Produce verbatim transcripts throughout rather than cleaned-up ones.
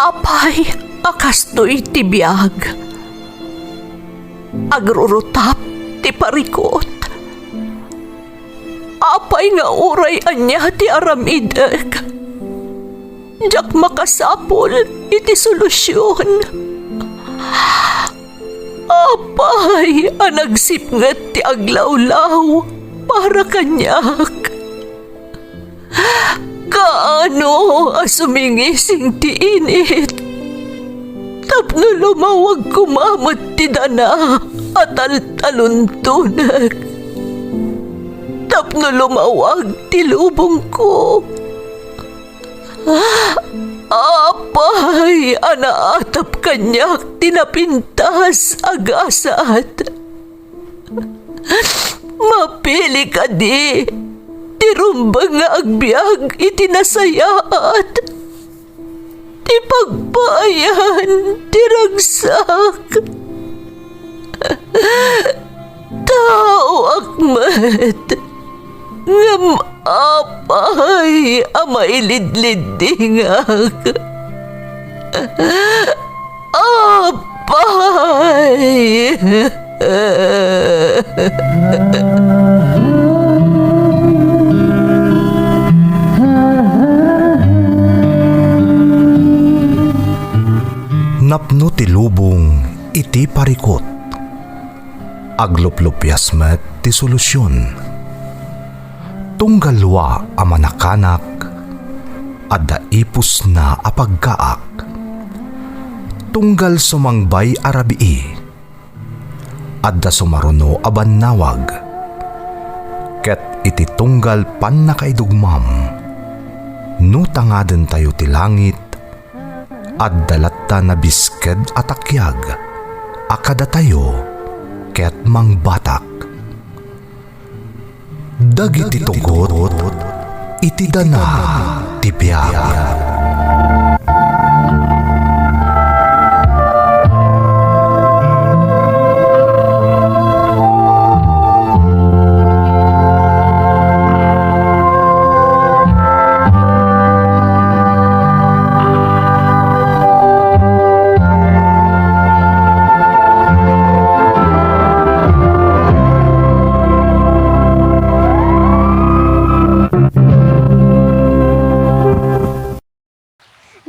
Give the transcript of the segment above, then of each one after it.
Apay a kastoy ti biag? Agrurutap ti parikut. Apay nga uray ania ti aramidek, diak makasapul iti solusion. Apay a nagsipnget ti aglawlaw para kaniak? Kaano a sumingising ti init tapno lumawag koma met ti dana a taltaluntonek, tapno lumawag ti lubongko? Apay a naatap kaniak ti napintas a gasat? Mapili kadi ti rumbeng nga agbiag iti nasayaat, ti pagpaayan ti ragsak? Taoak met, ngem apay a mailidliddingak? Apay! Napno ti lubong iti parikut. Agluplupias met ti solusion. Tunggal lua a manakanak, adda ipusna a pagkaak. Tunggal sumangbay a rabii, adda sumaruno a bannawag. Ket iti tunggal pannakaidugmam, no tangadentayo ti langit, adda latta nabisked a takiag a kadatayo ket mangbatak. Dagiti tugot iti dana ti biag.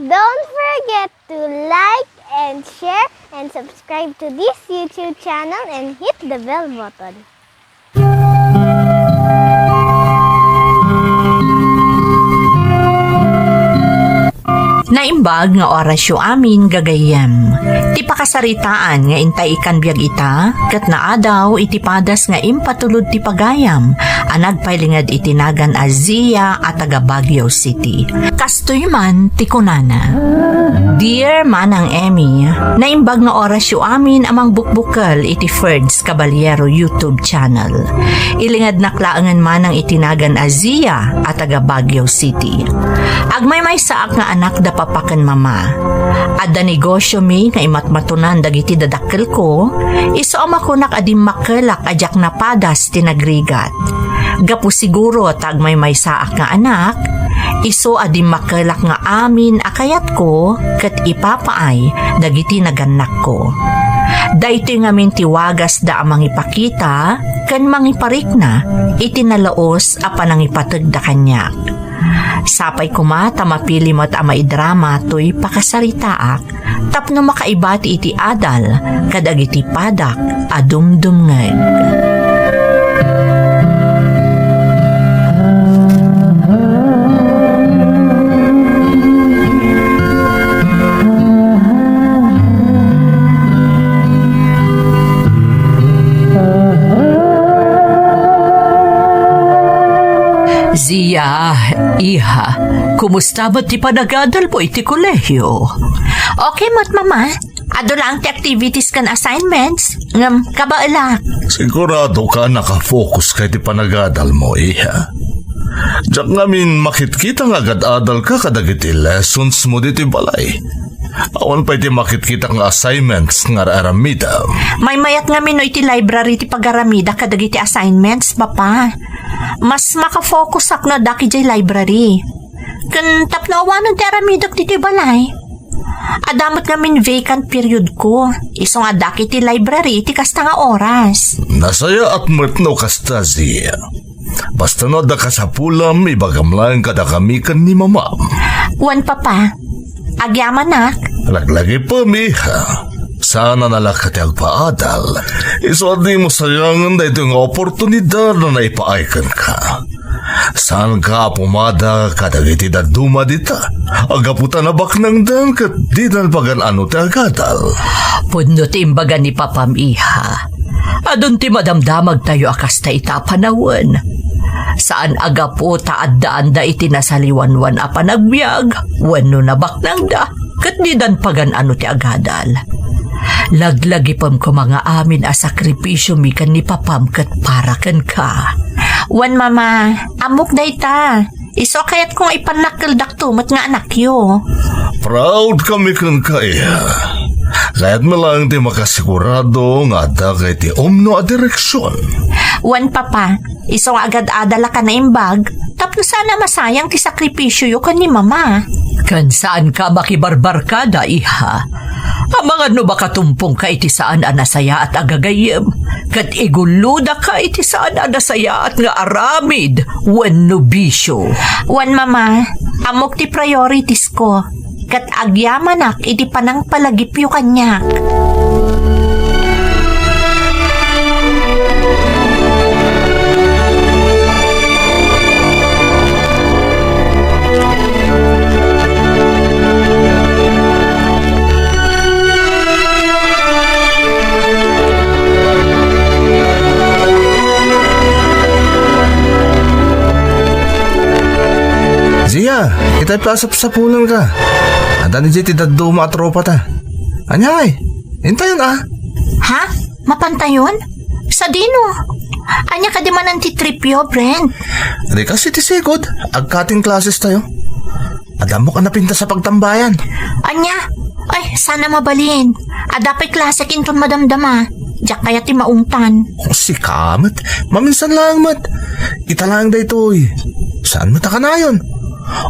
Don't forget to like and share and subscribe to this YouTube channel and hit the bell button. Naimbag nga orasyo amin, gagayyem. Ti pakasaritaan nga intay ikan biag ita, ket naadaw iti padas nga impatulod ti pagayam a nagpailinged iti nagan a Zia a taga Baguio City. Kastoy man ti kunana, Dear Manang Emmy, naimbag nga orasyo amin a mangbukbukel iti Ferds Caballero YouTube channel. Ilingednak laengen manang iti nagan a Zia a taga Baguio City. Agmaymaysaak nga anak da papa ken mama. Adda negosyomi nga imatmatonan dagiti dadakkelko, isu a makunak a dimmakkelak a diak napadas ti nagrigat. Gapu siguro ta agmaymaysaak nga anak, isu a dimmakkelak nga amin a kayatko ket ipapaay dagiti nagannakko. Daytoy ngamin ti wagasda a mangipakita ken mangiparikna iti nalaus a panangipategda kaniak. Sapay koma ta mapili met a maidrama toy pakasaritaak tapno makaibati iti adal kadagiti padak a dumdumngeg. Zia, iha, kumusta met ti panagadalmo iti kolehio? Okay met, Mama. Adu laeng ti activities ken assignments, ngem kabaelak. Sigurado ka a nakafocus ka iti panagadalmo, iha? Diak ngamin makitkita nga agad-adal ka kadagiti lessons mo ditoy balay. Awan pay ti makitkita nga assignments nga ar-aramidem. Maymayat ngamin no iti library ti pagaramidak kadagiti assignments, Papa. Mas makafokusak no addak idiay library. Ken tapno awanen ti aramidek ditoy balay. Adda met ngamin vacant period ko. Isu nga addaak iti library iti kasta nga oras. Nasayaat met no kasta, Zia. Basta no adda kasapulam, ibagam laeng kadakami ken ni Mamam. Wen, Papa. Agyamanak. Laglagipem, iha. Saan a nalaka ti agpaadal. Isu a dimo sayangen daytoy nga oportunidad a naipaay kenka. Saanka a pumada kadagiti dadduma dita a gapu ta nabaknangdan ket didan pagan-ano ti agadal. Pudno ti imbaga ni Papam, iha. Adun ti madamdamagtayo a kasta ita a panawen. Saan a gapu ta addaanda iti nasaliwanwan a panagbiag wenno nabaknangda ket didan pagan-ano ti agadal. Laglagipem koma nga amin a sakripisiomi ken ni Papam ket para kenka. Wen, Mama, ammok dayta. Isu a kayatko nga ipannakkeldakto met nga anakyo. Proud kami kenka, iha. Kayatmi laeng ti makasigurado nga addaka iti umno a direksion. Wen, Papa, isu nga agad-adalaka naimbag, tapno saan a masayang ti sakripisioyo ken ni Mama. Ken saanka a makibarbarkada, iha. Amangan no makatumpongka iti saan a nasayaat a gagayyem, ket igullodaka iti saan a nasayaat nga aramid wenno bisio. Wen, Mama, ammok ti prioritisko, ket agyamanak iti panangpalagipyo kaniak. Zia, itay pay a sapsapulanka. Adda ni Zia ti dadduma a tropata. Ania ngay? Intayon a. Ha? Mapantayon? Sadino? Ania kadi manen ti tripyo, Brent? Di kas iti sigud, ag-cutting classes tayo. Adda ammok a napintas a pagtambayan. Ania? Ay, saan a mabalin. Adda pay klasek inton madamdama. Diak kayat ti maungtan. O, sika met. Maminsan laeng met. Ita laeng daytoy. Saan met a kanayon?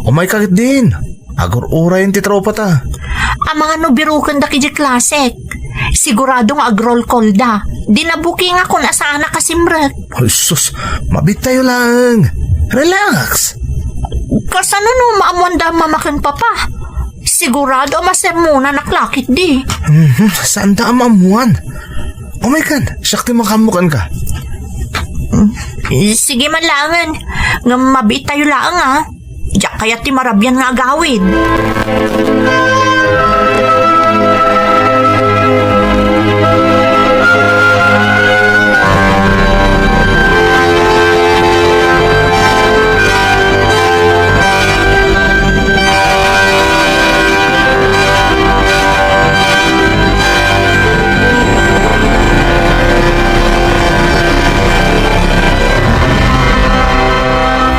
Umayka ketdin. Agur-urayen ti tropata. Amangan no birukenda idiay klasek. Sigurado nga ag-roll call da. Di nabukingakon a saan a kasimrek. Ay, sus, mabiit tayo laeng. Relax. Kasano no maammuanda a mama ken papa? Sigurado a masermonanak la ketdi. Mhm, saanda a maammuan. Umaykan, siak ti makaammo kenka. Sige man laengen, ngem mabiit tayo laeng, a. Diak kayat ti marabian nga agawid.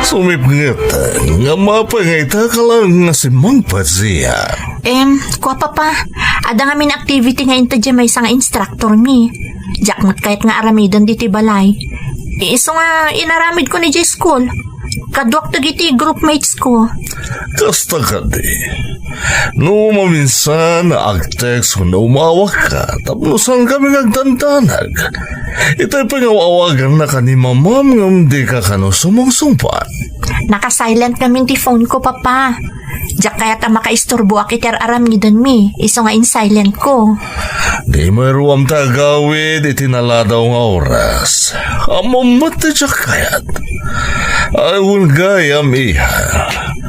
Sumipnget nga mapangayta ka lang nga simmangpet, Zia. Em, kua, Papa, adda ngamin activity nga inted diay maysa nga instructor mi. Diak met kayat nga aramiden ditoy balay. Isu nga inaramidko idiay school. Kaduak dagiti groupmates ko. Kasta kadi. No maminsan, ag-text wenno umawagka, tapno saankami nga agdandanag. Itay pay nga aw-awagannaka ni Mamam ngem dika kano sumungsungbat. Naka-silent ngamin ti phone ko, Papa. Diak kayat a makaisturboak iti ar-aramidenmi, isu nga in-silent ko. Dimo iruam ti agawid iti naladaw nga oras. Ammom met ti diak kayat. Ay, wen gayam, iha.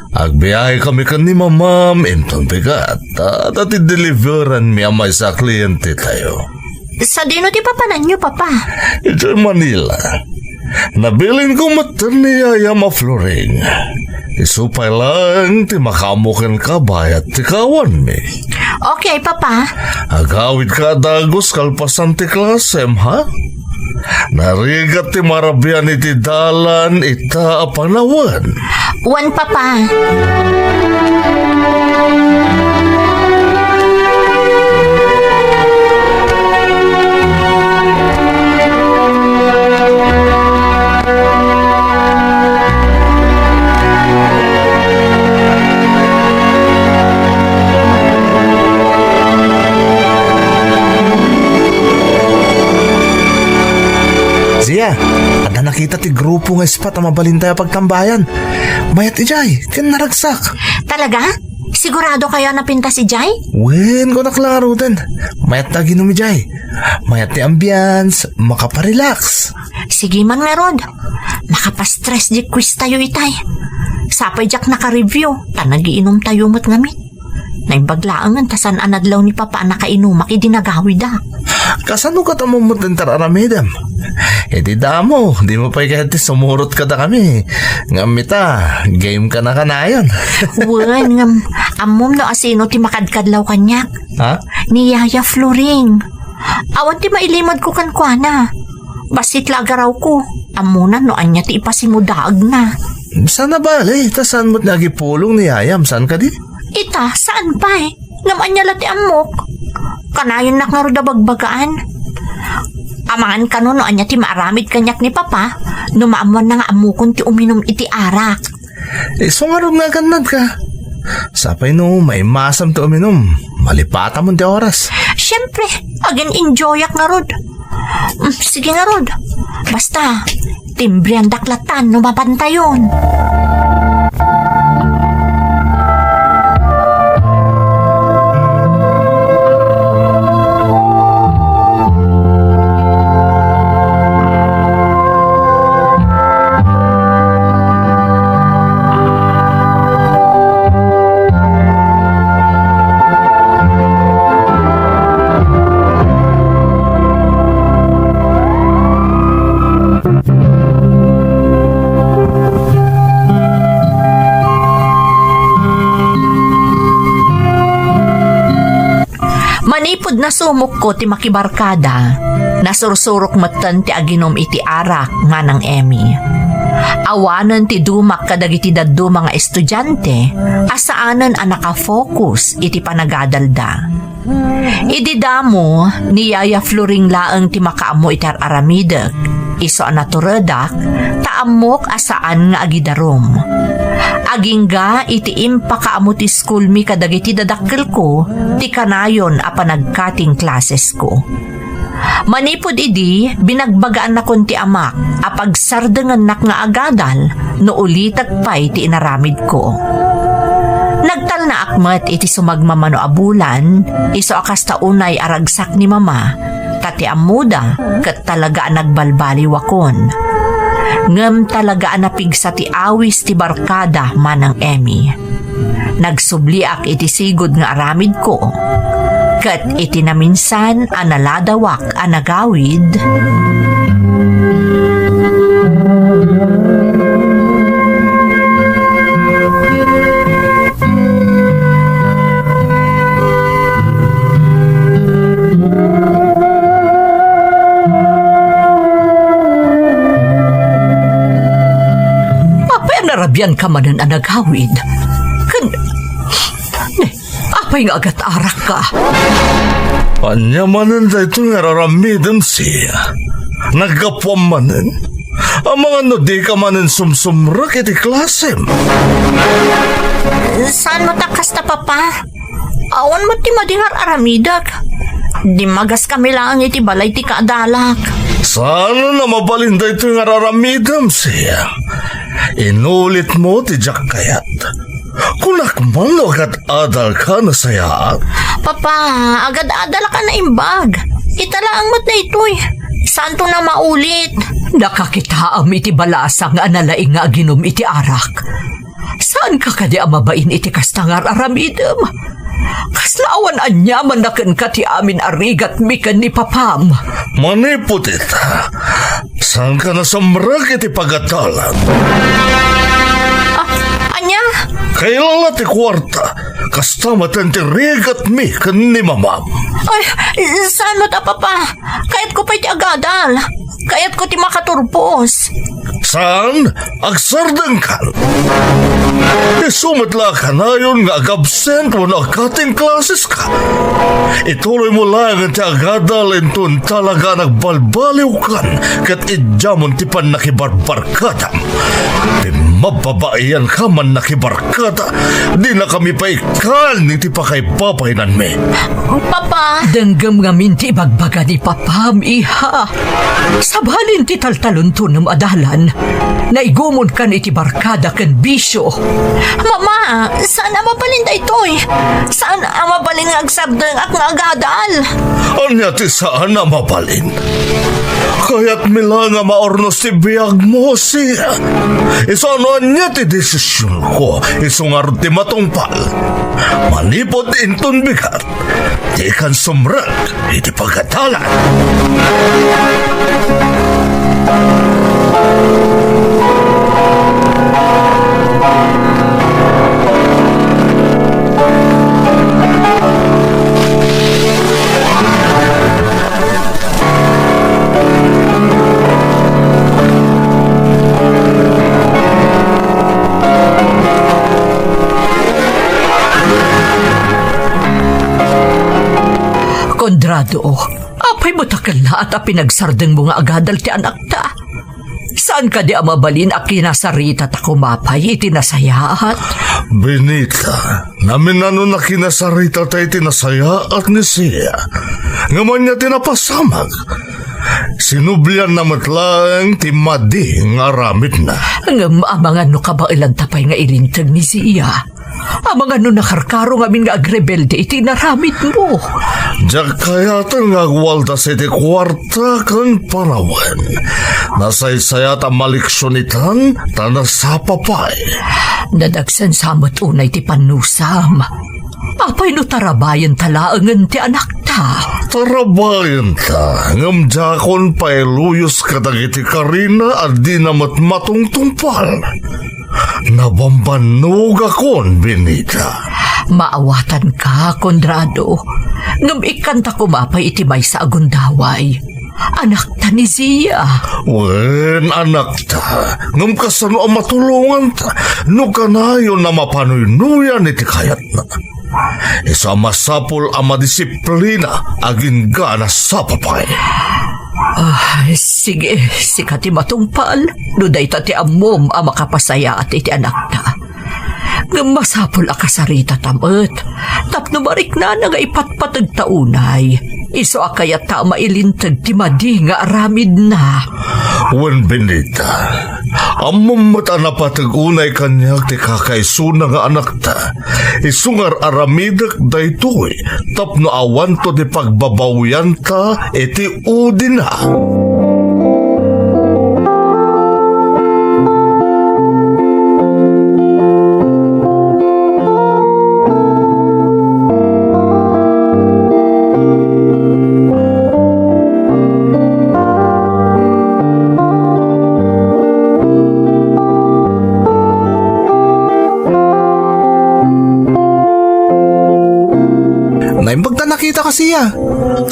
Agbiahekami ken ni Mamam inton bigat. Ta, ta ti deliveranmi a maysa a klientetayo. Sadino ti papananyo, Papa? Idiay Manila. Nabilinko met ni yayam a Floring. Isu pay laeng ti makaammo kenka bayat ti kaawanmi. Okay, Papa. Agawidka a dagus kalpasan ti klasem, ha? Narigat ti marabian iti dalan ita a panawen. Wen, Papa. Kita ti grupo nga ispat a mabalintayo a pagtambayan. Mayat idiay, ken naragsak. Talaga? Sigurado kayo a napintas idiay? Wen, kunak la ngaruden. Mayat ti aginom idiay. Mayat ti ambience, makaparelax. Sige man ngarud. Makapastress di quiz tayo itay. Sapay diak naka-review, ta nagiinom tayo met ngamin. Naimbag laengen ta saan a nadlaw ni Papa a nakainumak idi nagawida. Kasano ket ammom met ti ar-aramidem? Idi damo, dimo pay kayat ti sumurot kadakami. Ngem ita, game ka na kanayon. Wen, ngem ammom no asino ti makadkadlaw kaniak? Ha? Ni Yaya Floring. Awan ti mailimedko kenkuana. Bassit la agarawko. Ammona no ania ti ipasimudaagna. Saan a bale, ta saan met nga agipulong ni Yayam, saan kadi? Ita, saan pay? Ngem ania la ti ammok? Kanayonnak ngarud a bagbagaan. Amangan kano no ania ti maaramid kaniak ni Papa no maammoanna nga ammokon ti uminum iti arak. Isu ngarud nga agannadka. Sapay no maimasam ti uminum, malipatamon ti oras. Siempre, agin-enjoyak ngarud. Mm, sige ngarud. Basta, timbriandak latan no mapantayon. Manipud nasumokko ti makibarkada, nasursurok metten ti aginum iti arak, Manang Emmy. Awanen ti dumak kadagiti dadduma nga estudiante a saanen a nakafokus iti panagadalda. Idi damo, ni Yaya Floring laeng ti makaammo iti ar-aramidek. Isu a naturedak, ta ammok a saan nga agidarum. Agingga iti impakaammo ti school mi kadagiti dadakkelko ti kanayon a panagcutting classesko. Manipud idi, binagbagaannakon ti amak a pagsardengennak nga agadal no ulitek pay ti inaramidko. Nagtalnaak met iti sumagmamano a bulan, isu a kasta unay a ragsak ni Mama, ta ti ammoda ket talaga a nagbalbaliwakon. Ngem talaga a napigsa ti awis ti barkada, Manang Emmy. Nagsubliak iti sigud nga aramidko, ket iti naminsan a naladawak a nagawid, apay a narabianka manen a nagawid? Ken, ne, apay nga agat-arakka? Ania manen daytoy nga ar-aramidem, Sia? Naggapuam manen? Amangan no dika manen sumsumrek iti klasem? Saan met a kasta, Papa? Awan met ti madi nga ar-aramidek. Dimmagaskami laeng iti balay ti kaadalak. Saan a mabalin daytoy nga ar-aramidem, Sia? Inulitmo ti diak kayat. Kunak man no agad-adalka, nasayaat? Papa, agad-adalak a naimbag. Ita laeng met daytoy. Saanton a maulit. Nakakitaam iti balasang a nalaing nga aginum iti arak. Saanka kadi a mabain iti kasta nga ar-aramidem? Kasla awan aniamanna kenka ti amin a rigatmi ken ni Papam. Manipud ita, saanka nasumrek iti pagadalan? Ah, ania? Kailala ti kuarta, kasta met ti rigatmi ken ni Mamam. Ay, saan met a, Papa? Kayatko pay ti agadal. Kayatko ti makaturpos. Saan? Agsardengkan. Isu met la a kanayon nga agabsent wenno a-cutting classes ka. Ituloy mo laeng ti agadal inton talaga a nagbalbaliwkan ket idiamon ti pannakibarbarkadam. Pimmababaian ka, mannakibarkada. Dina kami pay ikkan iti pakaibabainanmi. Papa! Denggem ngamin ti ibagbaga ni Papam, iha. Sabali ti taltalontonem a dalan, naigumonkan iti barkada ken bisio. Mama, saan a mabalin daytoy. Saan a mabalin nga agsardengak nga agadal. Ania ti saan a mabalin? Kayatmi la nga maurnos ti biagmo, sia. Isu no ania ti desisionko, isu ngarud ti matungpal. Manipud inton bigat, dikan sumrek iti pagadalan. Kondrado, apay met a kellaat a pinagsardengmo nga agadal ti anakta? Saan kadi a mabalin a kinasarita ta koma pay iti nasayaat? Benita, naminano a kinasarita ta iti nasayaat ni Sia. Ngem ania ti napasamak? Sinublianna met laeng ti madi nga aramidna. Ngem amangan no kabaelanta pay nga ilinteg ni Sia? Amangan no nakarkaro ngamin nga agrebelde iti inaramidmo? Diak kayaten nga agwaldas iti kuarta ken panawen. Nasaysayaat a maleksion itan, ta nasapa pay. Nadagsensa met unay ti pannusam. Apay no tarabayenta laengen ti anakta? Tarabayenta, ngem diakon pay iluyos kadagiti karina a dina met matungtungpal. Nabambannogakon, Benita. Maawatanka, Conrado. Ngem ikkanta koma pay iti maysa a gundaway. Anakta ni Zia. Wen, anakta. Ngem kasano a matulonganta no kanayon a mapanuynuyan iti kayatna? Isu a masapul a madisiplina agingga a nasapa pay. Ah, sige, sika ti matungpal no dayta ti ammom a makapasayaat iti anakta. Ngem masapul a kasarita ta met tapno mariknana nga ipatpateg ta unay. Isu a kayatta a mailinteg ti madi nga aramidna. Wen, Benita, ammom met a napateg unay kaniak ti kakaisuna nga anakta. Isu nga ar-aramidek daytoy tapno awanto ti pagbabawianta iti udina. Naimbag ta nakita ka, Sia.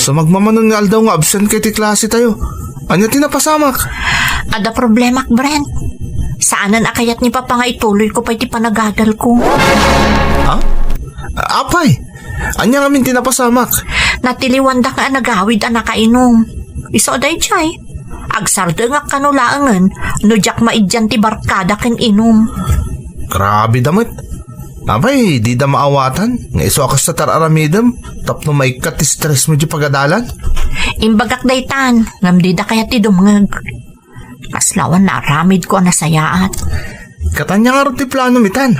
Sa magmamanon nga aldaw nga absent ka iti klase tayo. Ania ti napasamak? Adda problemak, Brent. Saanen a kayat ni Papa nga ituloy ko pay ti panagadal ko. Ha? Apay? Ania ngamin ti napasamak? Natiliwandak nga nagawid a nakainum. Isu a daydiay, agsardengak kano laengen no diak maiddian ti barkada ken inum. Grabe da met. Apay, dida maawatan nga isu a kasta ti ar-aramidem tapno maikkat ti stressmo iti pagadalan? Imbagak daytan, ngem dida kayat ti dumngeg. Kasla awan naaramidko a nasayaat. Ket ania ngarud ti planom itan?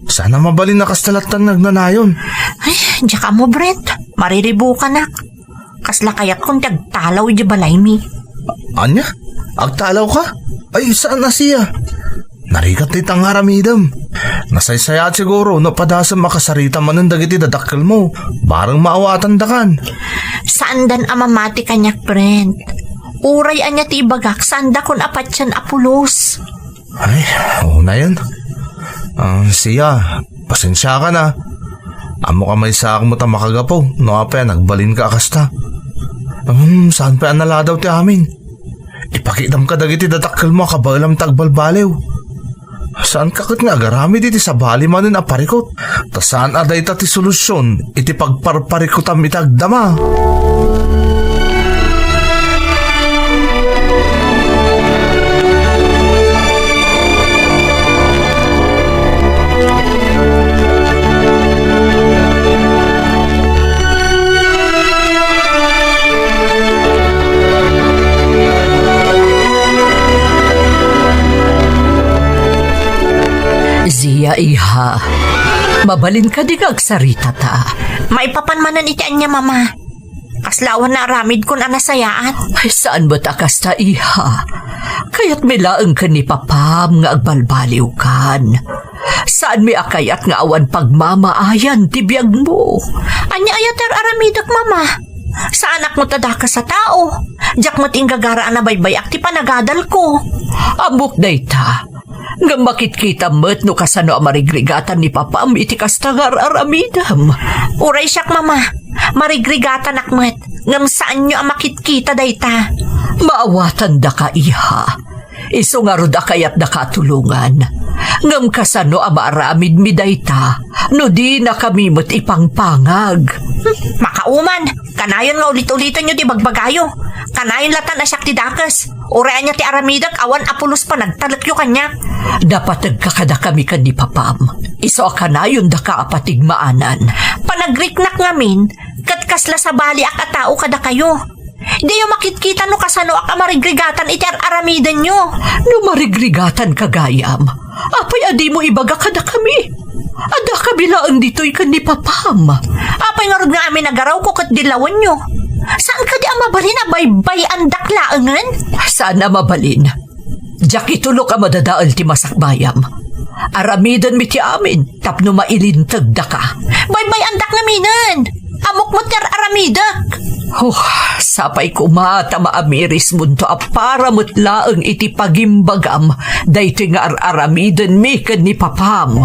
Saan a mabalin a kasta lattan nga agnanayon. Ay, diak ammo, Brent. Mariribukanak. Kasla kayatkon ti agtalaw iti balaymi. Ania? Agtalaw ka? Ay, saan a Sia? Narigat ti tangaramidem. Nasaysayaat siguro no padasem a kasarita manen dagiti dadakkelmo. Bareng maawatandakan. Saandan a mamati kaniak, Brent. Uray ania ti ibagak, saandakon a patien a pulos. Ay, unayen. Ah, Sia, pasensiakan a. Ammok a maysaak met a makagapu no apay a nagbalinka a kasta. Hmm, saan pay a naladaw ti amin? Ipakitdam kadagiti dadakkelmo a kabaelam ta agbalbaliw. Saanka ket nga agaramid iti sabali manen a parikut? Ta saan a dayta ti solusion iti pagparparikutam iti agdama. Zia, iha, mabalin kadi nga agsaritata? Maipapan manen iti ania, Mama. Kasla awan naaramidkon a nasayaat. Ay, saan met a kasta, iha. Kayatmi laeng ken ni Papam nga agbalbaliwkan. Saanmi a kayat nga awan pagmamaayan ti biagmo. Ania aya ti ar-aramidek, Mama? Saanak met a dakes a tao. Diak met inggagara a nabaybay-ak ti panagadalko. Ammok dayta. Ngem makitkitam met no kasano a marigrigatan ni Papam iti kasta nga ar-aramidem. Uray siak, Mama. Marigrigatanak met. Ngem saanyo a makitkita dayta. Maawatandaka, iha. Isu ngarud a kayatdaka a tulongan. Ngem kasano a maaramidmi dayta no dinakami met ipangpangag? Hmm, makauman, kanayon nga ulit-ulitenyo ti bagbagayo. Kanayon latan a siak ti dakes. Uray ania ti aramidek, awan a pulos panagtalekyo kaniak. Dapategka kadakami ken ni Papam. Isu a kanayondaka a patigmaanan. Panagriknak ngamin, ket kasla sabaliak a tao kadakayo. Diyo makitkita no kasanoak a marigrigatan iti ar-aramidenyo. No marigrigatanka gayam, apay a dimo ibaga kadakami? Addakami laeng ditoy ken ni Papam. Apay ngarud nga amin a garawko ket dillawenyo? Saan kadi a mabalin a baybay-andak laengen? Saan a mabalin. Diak itulok a madadael ti masakbayam. Aramidenmi ti amin tapno mailintegdaka. Baybay-andak ngaminen. Ammok met ti ar-aramidek. Oh, sapay koma ta maamirismonto a para met laeng iti pagimbagam daytoy nga ar-aramidenmi ken ni Papam.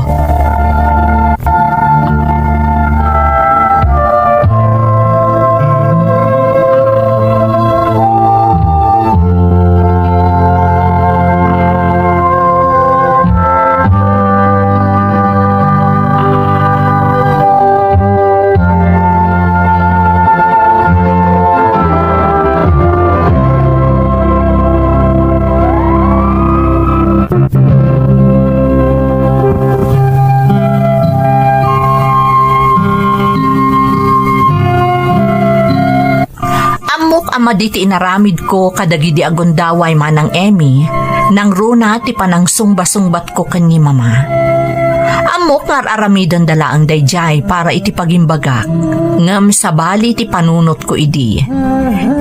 Ammok a madi ti inaramidko kadagidi a gundaway, Manang Emmy, nangruna ti panangsungba-sungbatko ken ni Mama. Ammok nga ar-aramidenda laeng daydiay para iti pagimbagak, ngem sabali ti panunotko idi.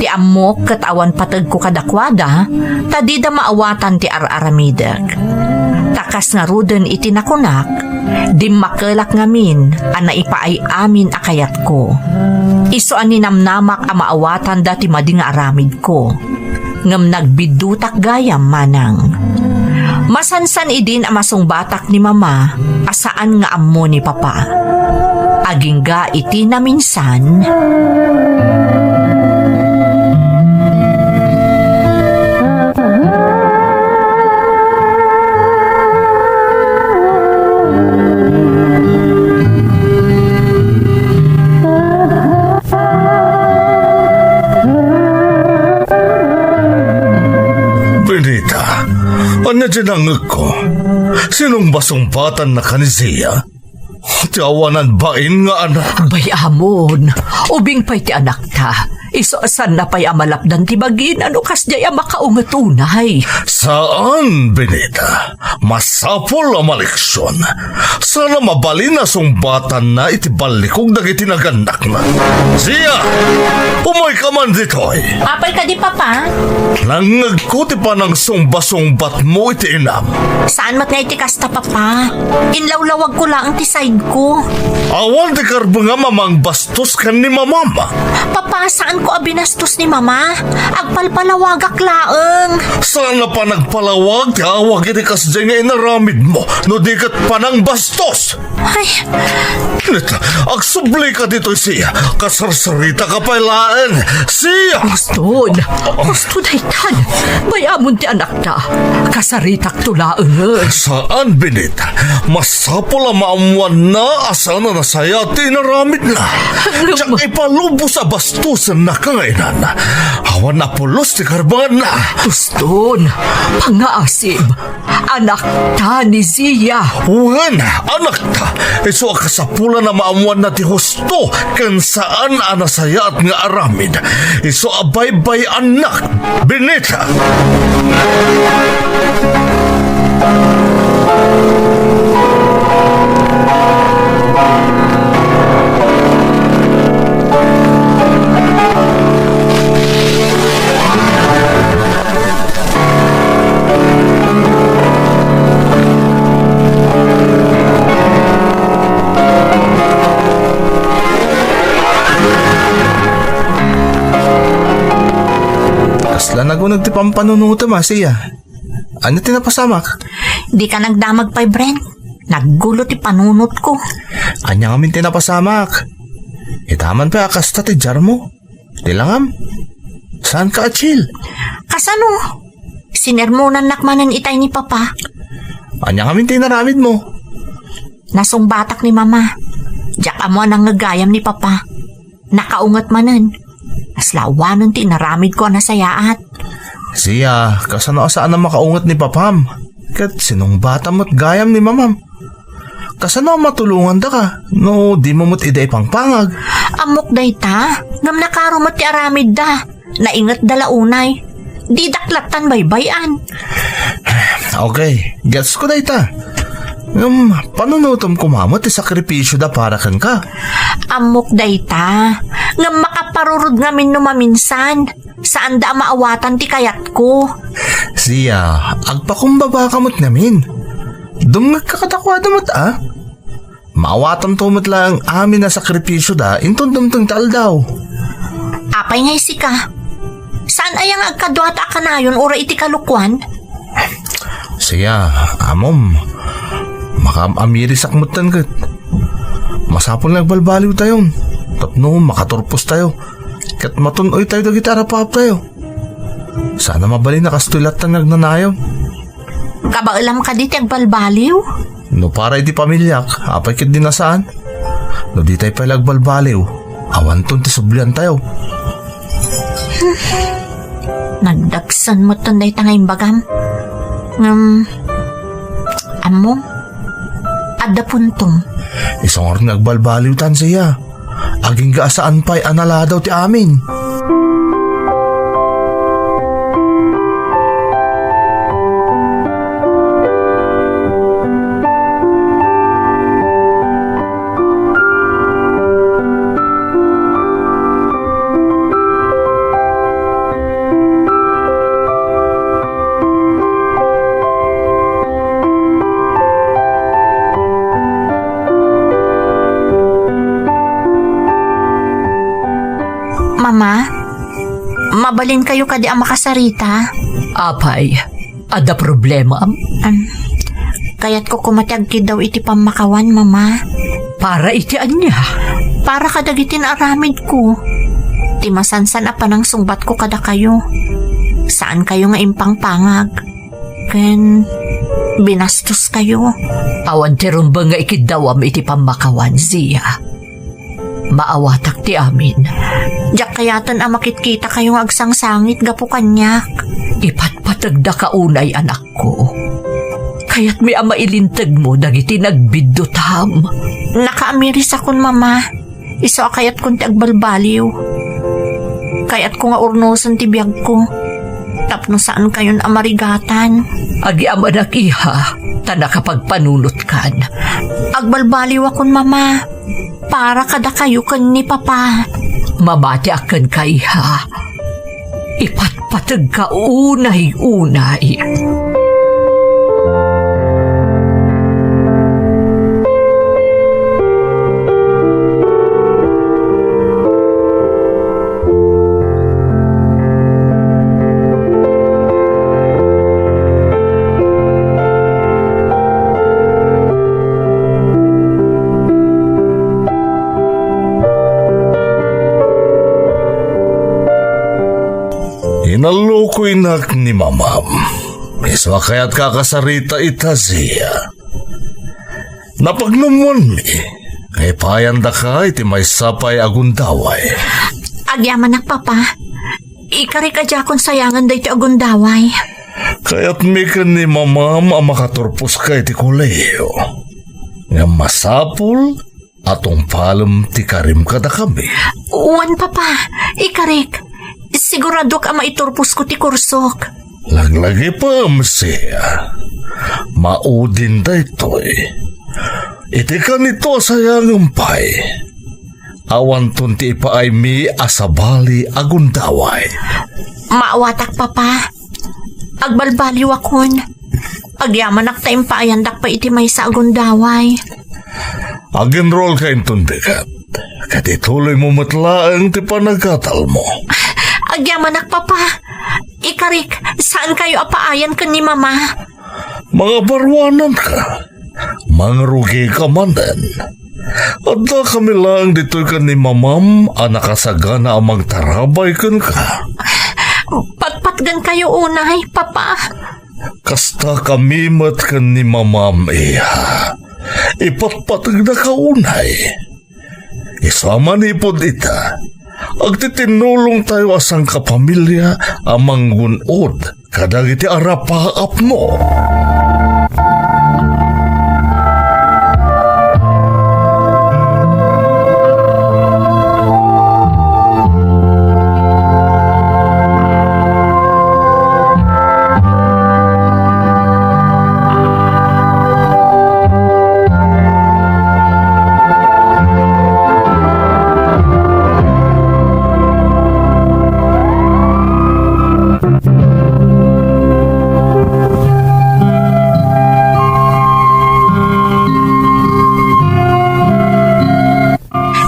Ti ammok ket awan pategko kadakuada, ta dida maawatan ti ar-aramidek. Ta kas ngaruden iti nakunak, dimmakelak ngamin a naipaay amin a kayatko. Isu a ninamnamak a maawatanda ti madi nga aramidko. Ngem nagbiddutak gayam, Manang. Masansan idin a masungbatak ni Mama a saan nga ammo ni Papa. Agingga iti naminsan. Benita, ania ti nangngegko? Sinungbasungbatanna ken ni Zia? Ti awanan bain nga anak. Bay-amon, ubing pay ti anakta. Isu a saanna pay a malapdan ti bagina no kasdiay a makaunget unay. Saan, Benita. Masapul a maleksion. Saan a mabalin a sungbatanna iti ballikog dagiti nagannakna. Zia, umayka man ditoy. Apay kadi, Papa? Nangngegko ti panangsungba-sungbatmo iti inam. Saan met nga iti kasta, Papa. Inlawlawagko laeng ti sideco. Awan ti karbengam a mangbastos ken ni Mamam. Papa, saanko a binastos ni Mama. Agpalpalawagak laeng. Saan a panagpalawag ti awag iti kasdiay nga inaramidmo, no di ket panangbastos? Ay. Neta, agsubli ka ditoy, Sia. Kasarsaritaka pay laeng, Sia! Huston! Husto daytan! Bay-amon ti anakta. Kasaritakto laeng. Saan, Benita. Masapul a maammuanna a saan a nasayaat ti inaramidna. Ngem diak ipalubos a bastosennaka nga inan. Awan a pulos ti karbanganna. Huston! Pangngaasim! Anakta ni Sia. Wen, anakta. Isu a kasapulan a maammuanna ti husto ken saan a nasayaat nga aramid. Isu a baybay-annak, Benita. Kasla naguneg ti pampanunotem, a, Sia. Ania ti napasamak? Dika nagdamag pay, Brent. Naggulo ti panunotko. Ania ngamin ti napasamak? Itaman pay a kasta ti diarmo. Di langam. Saanka a chill? Kasano? Sinermonannak manen itay ni Papa. Ania ngamin ti inaramidmo? Nasungbatak ni Mama. Diak ammo a nangngegayam ni Papa. Nakaunget manen. Kasla awanen ti inaramidko a nasayaat. Sia, kasano a saan a makaunget ni Papam? Ket sinungbatam met gayam ni Mamam. Kasano a matulongandaka no dimo met ida ipangpangag? Ammok dayta, ngem nakaro met ti aramidda. Naingetda la unay. Didak lattan baybay-an. Okay, getsko dayta. Ngem panunotem koma met ti sakripisioda para kenka. Ammok dayta. Ngem makaparurod ngamin no maminsan. Saanda a maawatan ti kayatko. Sia, agpakumbabaka met ngamin. Dumngegka kadakuada met, a? Maawatanto met laeng amin a sakripisioda inton dumteng ti aldaw. Apay ngay sika? Saan aya nga agkaduata a kanayon uray iti kalokuan? Sia, ammom, makaam-amirisak metten ket. Masapul nga agbalbaliwtayon tapno makaturpostayo ket matun-oytayo dagiti arapaaptayo. Saan a mabalin a kastoy lattan nga agnanayon. Kabaelam kadi ti agbalbaliw? No para iti pamiliak, apay ketdi a saan? No ditay pay la agbalbaliw, awanton ti subliantayo. Nagdagsen metten dayta nga imbagam. Ngem, ammom, adda puntom. Isu ngarud nga agbalbaliwtan, Sia. Agingga a saan pay a naladaw ti amin. Mama, mabalinkayo kadi a makasarita? Apay, adda problema? Am, kayatko koma ti agkiddaw iti pammakawan, Mama. Para iti ania? Para kadagiti naaramidko. Ti masansan a panangsungbatko kadakayo. Saankayo nga impangpangag. Ken binastoskayo. Awan ti rumbeng nga ikiddawam iti pammakawan, Sia. Maawatak ti amin. Diak kayaten a makitkitakayo nga agsangsangit gapu kaniak. Ipatpategdaka unay, anakko. Kayatmi a mailintegmo dagiti nagbiddutam. Nakaamirisakon, Mama. Isu a kayatkon ti agbalbaliw. Kayatko nga urnosen ti biagko tapno saankayon a marigatan. Agyamanak, iha, ta nakapagpanunotkan. Agbalbaliwakon, Mama. Para kadakayo ken ni Papa. Mamatiak kenka, iha. Ipatpategka unay-unay. Kunak ni Mamam, isu a kayatka a kasarita ita, Zia. Napagnummoanmi nga ipaayandaka iti maysa pay a gundaway. Agyamanak, Papa. Ikarik a diakon sayangan daytoy a gundaway. Kayatmi ken ni Mamam a makaturposka iti kolehiyo. Ngem masapul a tungpalem ti karim kadakami. Wen, Papa, ikarik. Siguradok a maiturposko ti kursok. Laglagipem, Zia. Maudin daytoy. Iti kanito a sayangem pay, awanton ti ipaaymi a sabali a gundaway. Maawatak, Papa. Agbalbaliwakon. Agyamanak ta impaayandak pay iti maysa a gundaway. Ag-enrollka inton bigat, ket ituloymo met laeng ti panagatalmo. Agyamanak, Papa. Ikarik, saankayo a paayan ken ni Mama. Mangabaruananka. Mangrugika manen. Addakami laeng ditoy ken ni Mamam a nakasagana a mangtarabay kenka. Patpatgenkayo unay, Papa. Kastakami met ken ni Mamam, iha. Ipatpategnaka unay. Isu a manipud ita, agtitinnulongtayo a sangkapamilia a manggun-od kadagiti arapaapmo.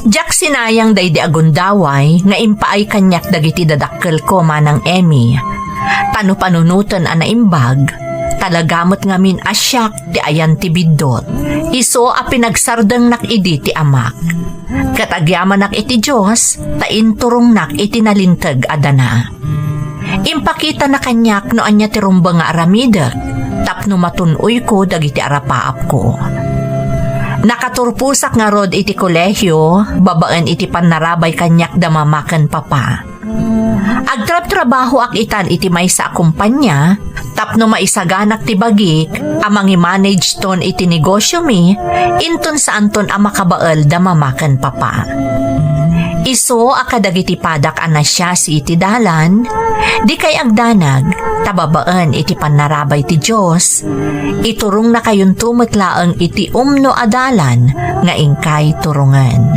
Diak sinayang daydi a gundaway nga impaay kaniak dagiti dadakkelko, Manang Emmy. Ta no panunoten a naimbag, talaga met ngamin a siak ti ayan ti biddut. Isu a pinagsardengnak idi ti amak. Ket agyamanak iti Dios ta inturongnak iti nalinteg a dana. Impakitana kaniak no ania ti rumbeng nga aramidek tapno matun-oyko dagiti arapaapko. Nakaturposak ngarud iti kolehio babaen iti pannarabay kaniak da Mama ken Papa. Agtrabtrabahoak itan iti maysa a kompania tapno maisaganak ti bagik a mangimanage ton iti negosyomi inton saanton a makabael da Mama ken Papa. Isu a kadagiti padak a nasiasi iti dalan, dikay agdanag, ta babaen iti pannarabay ti Dios, iturongnakayonto met laeng iti umno a dalan nga inkay turongen.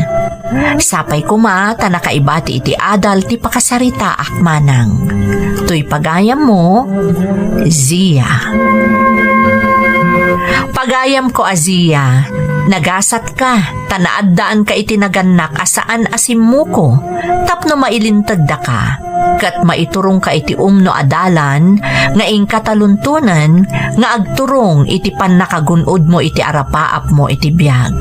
Sapay koma ta nakaibati iti adal ti pakasaritaak, Manang. Toy pagayammo, Zia. Pagayamko a Zia, nagasatka ta naaddaanka iti nagannak a saan a simmuko tapno mailintegdaka ket maiturongka iti umno a dalan nga inka taluntonen nga agturong iti pannakagun-odmo iti arapaapmo iti biag.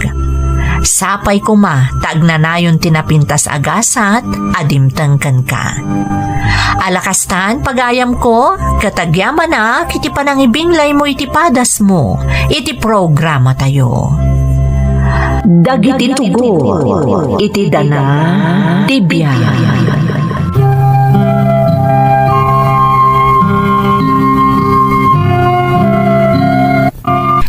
Sapay koma ta agnanayon ti napintas a gasat a dimteng kenka. Ala kastan, pagayamko, ket agyamanak iti panangibinglaymo iti padasmo iti programatayo. Dagiti tugot iti dana ti biag.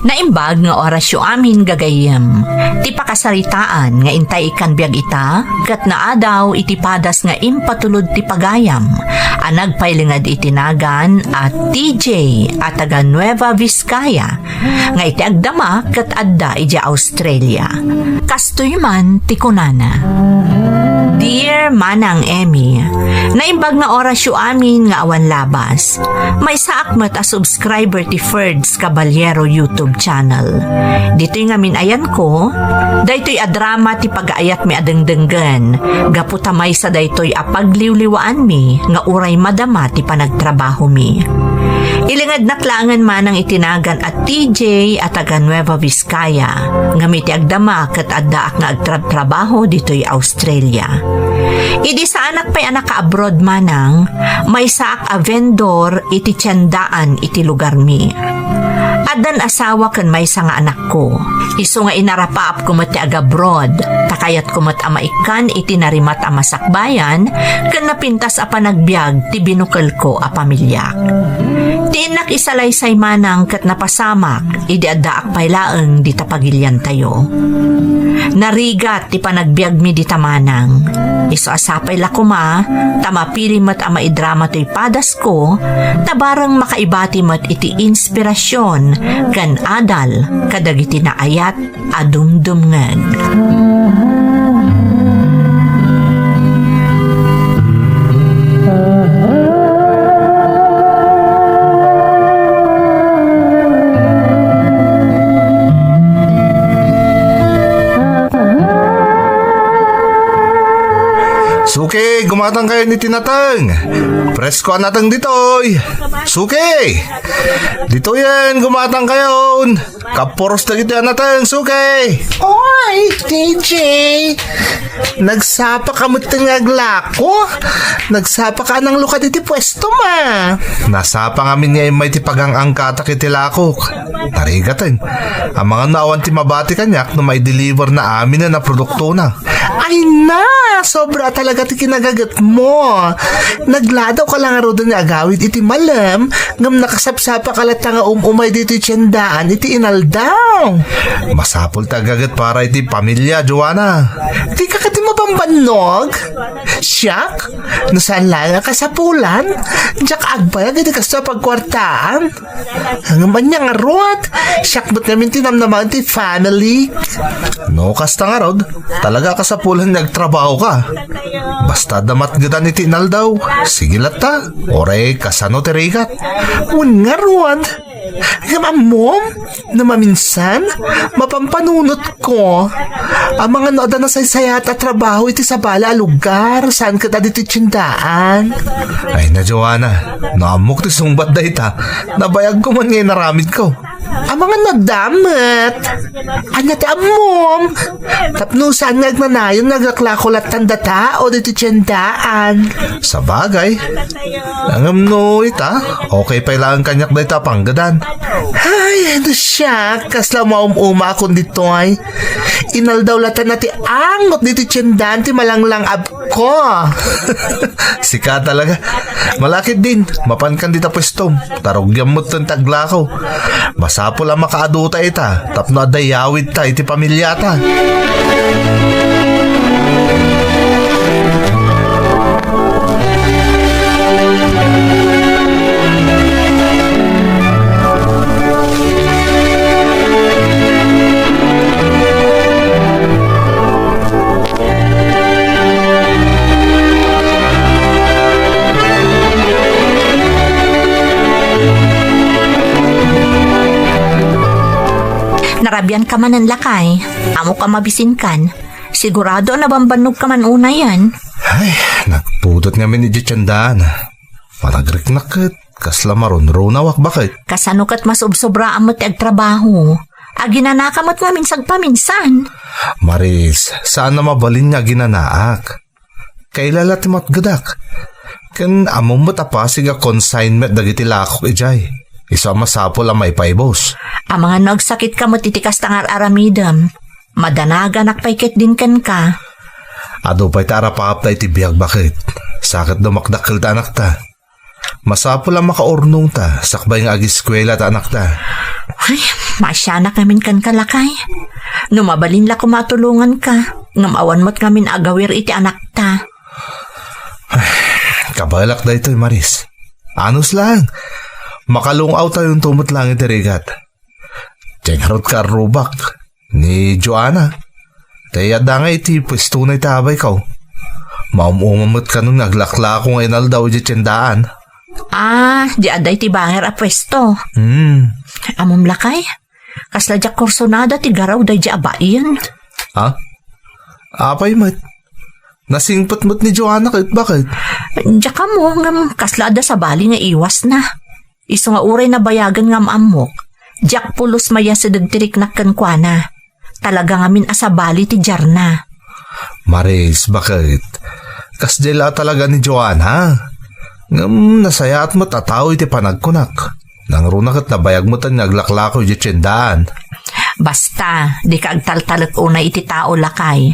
Naimbag nga orasyo amin, gagayyem. Ti pakasaritaan nga intay ikkan biag ita, ket naadaw iti padas nga impatulod ti pagayam a nagpailinged iti nagan a T J a taga Nueva Vizcaya, nga iti agdama ket adda idiay Australia. Kastoy man ti kunana, Dear Manang Emmy, naimbag nga orasyo amin nga awan labas. Maysaak met a subscriber ti Ferds Caballero YouTube channel. Ditoy ngamin ayanko, daytoy a drama ti pagaayatmi a dengdenggen, gapu ta maysa daytoy a pagliwliwaanmi nga uray madama ti panagtrabahomi. Ilingednak laengen manang iti nagan a T J a taga Nueva Vizcaya, ngem iti agdama ket addaak nga agtrabtrabaho ditoy Australia. Idi saanak pay a naka-abroad manang, maysaak a vendor iti tiendaan iti lugarmi. Addan asawa ken maysa nga anakko. Isu nga inarapaapko met ti agabroad, ta kayatko met a maikkan iti narimat a masakbayan ken napintas a panagbiag ti binukelko a pamiliak. Ti innak isalaysay manang ket napasamak idi addaak pay laeng dita pagiliantayo. Narigat ti panagbiagmi dita manang. Isu a sapay la koma ta mapili met a maidrama toy padasko, ta bareng makaibati met iti inspirasyon ken adal kadagiti naayat a dumdumngeg. Suki, gumatang kayo ni tinateng. Presko a nateng ditoy. Suki! Ditoyen, gumatang kayon. Kapuros dagiti a nateng, suki. Oy, T J. Nagsapa ka met nga aglako? Nagsapa ka nang lukad iti puesto ma. Nasapa ngamin nga immay ti pagang-angkatak iti lakok. Narigaten. Amangan no awan ti mabati kaniak no mai-deliver na amin a produktona. Ay na! Sobra talaga ti kinagaget mo. Nagladaw ka lang ngaruden nga agawid iti malem, ngem nakasapsapa ka latta nga um-umay ditoy tiendaan iti inaldaw. Masapul ti agaget para iti pamilia, Joanna. Di ka kadi mabambannog? Siak? No saan laeng a kasapulan, diak agbayag iti kastoy a pagkuartaan. Ngem ania ngarud? Siak met ngamin ti namnamaen ti family. No kasta ngarud, talaga a kasapulan nga agtrabaho ka. Basta adda matgedan iti inaldaw, sige latta. Uray kasano ti rigat. Wen ngarud. Ngem ammom, no maminsan, mapampanunot ko. Amangan no adda nasaysayaat a trabaho iti sabali a lugar, saan ket a ditoy tiendaan. Ay na, Joanna, no ammok ti sungbat dayta, nabayag ko man nga inaramidko. Amangan no adda met. Ania ti ammom? Tapno saan nga agnanayon nga aglaklako lattan data o ditoy tiendaan. Sabagay. Ngem no ita, okay pay laeng kaniak dayta a panggedan. Ay, no siak, kasla maum-umaakon ditoy. Inaldaw latta ti angot ditoy tiendaan ti malanglang-abko. Sika talaga. Malakit din, mapankan dita puestom. Tarugiam met ti aglako. Masapul a makaaduta ita tapno adda yawidta iti pamiliata. Narabian ka manen, lakay. Ammok a mabisinkan. Sigurado a nabambannog ka man unayen. Ay, nagpudot ngamin iti tiendaan. Panagriknak ket kasla marunrunawak baket. Kasano ket masubsobraam met ti agtrabaho? Aginanaka met ngamin sagpaminsan. Maris, saan a mabalin nga aginanaak. Kailala ti matgedak. Ken ammom met a pasig a consignment dagiti lakok idiay. Isu a masapul a maipaibus. Amangan no agsakit ka met iti kasta nga ar-aramidem. Madanaganak pay ketdin kenka. Adu pay ta arapapta iti biag baket. Sa ket dumakdakkel ta anakta. Masapul a makaurnongta sakbay nga agiskuela ta anakta. Ay, maasianak ngamin kenka, lakay. No mabalin la koma a tulonganka, ngem awan met ngamin agawir iti anakta. Ay, kabaelak daytoy, Maris. Anus laeng. Makalung-awtayonto met laeng iti rigat. Diay ngarud kaarrubak ni Joanna. Tay adda nga iti puestona iti abayko. Maum-uma met kanon nga aglaklako nga inaldaw iti tiendaan. Ah, di adda iti banger a puesto. Hmm. Ammom, lakay? Kasla diak kursunada ti garaw daydi a bain. Ha? Apay met? Nasingpet met ni Joanna ket baket? Diak ammo, ngem kasla adda sabali nga iwasna. Isu nga uray nabayagen nga am-ammok, diak pulos mayasideg ti riknak kenkuana. Talaga ngamin a sabali ti diarna. Maris, baket? Kasdiay la a talaga ni Joanna. Ngem nasayaat met a tao iti panagkunak. Nangruna ket nabayag met nga aglaklako idiay tiendaan. Basta, dika agtaltalek unay iti tao, lakay.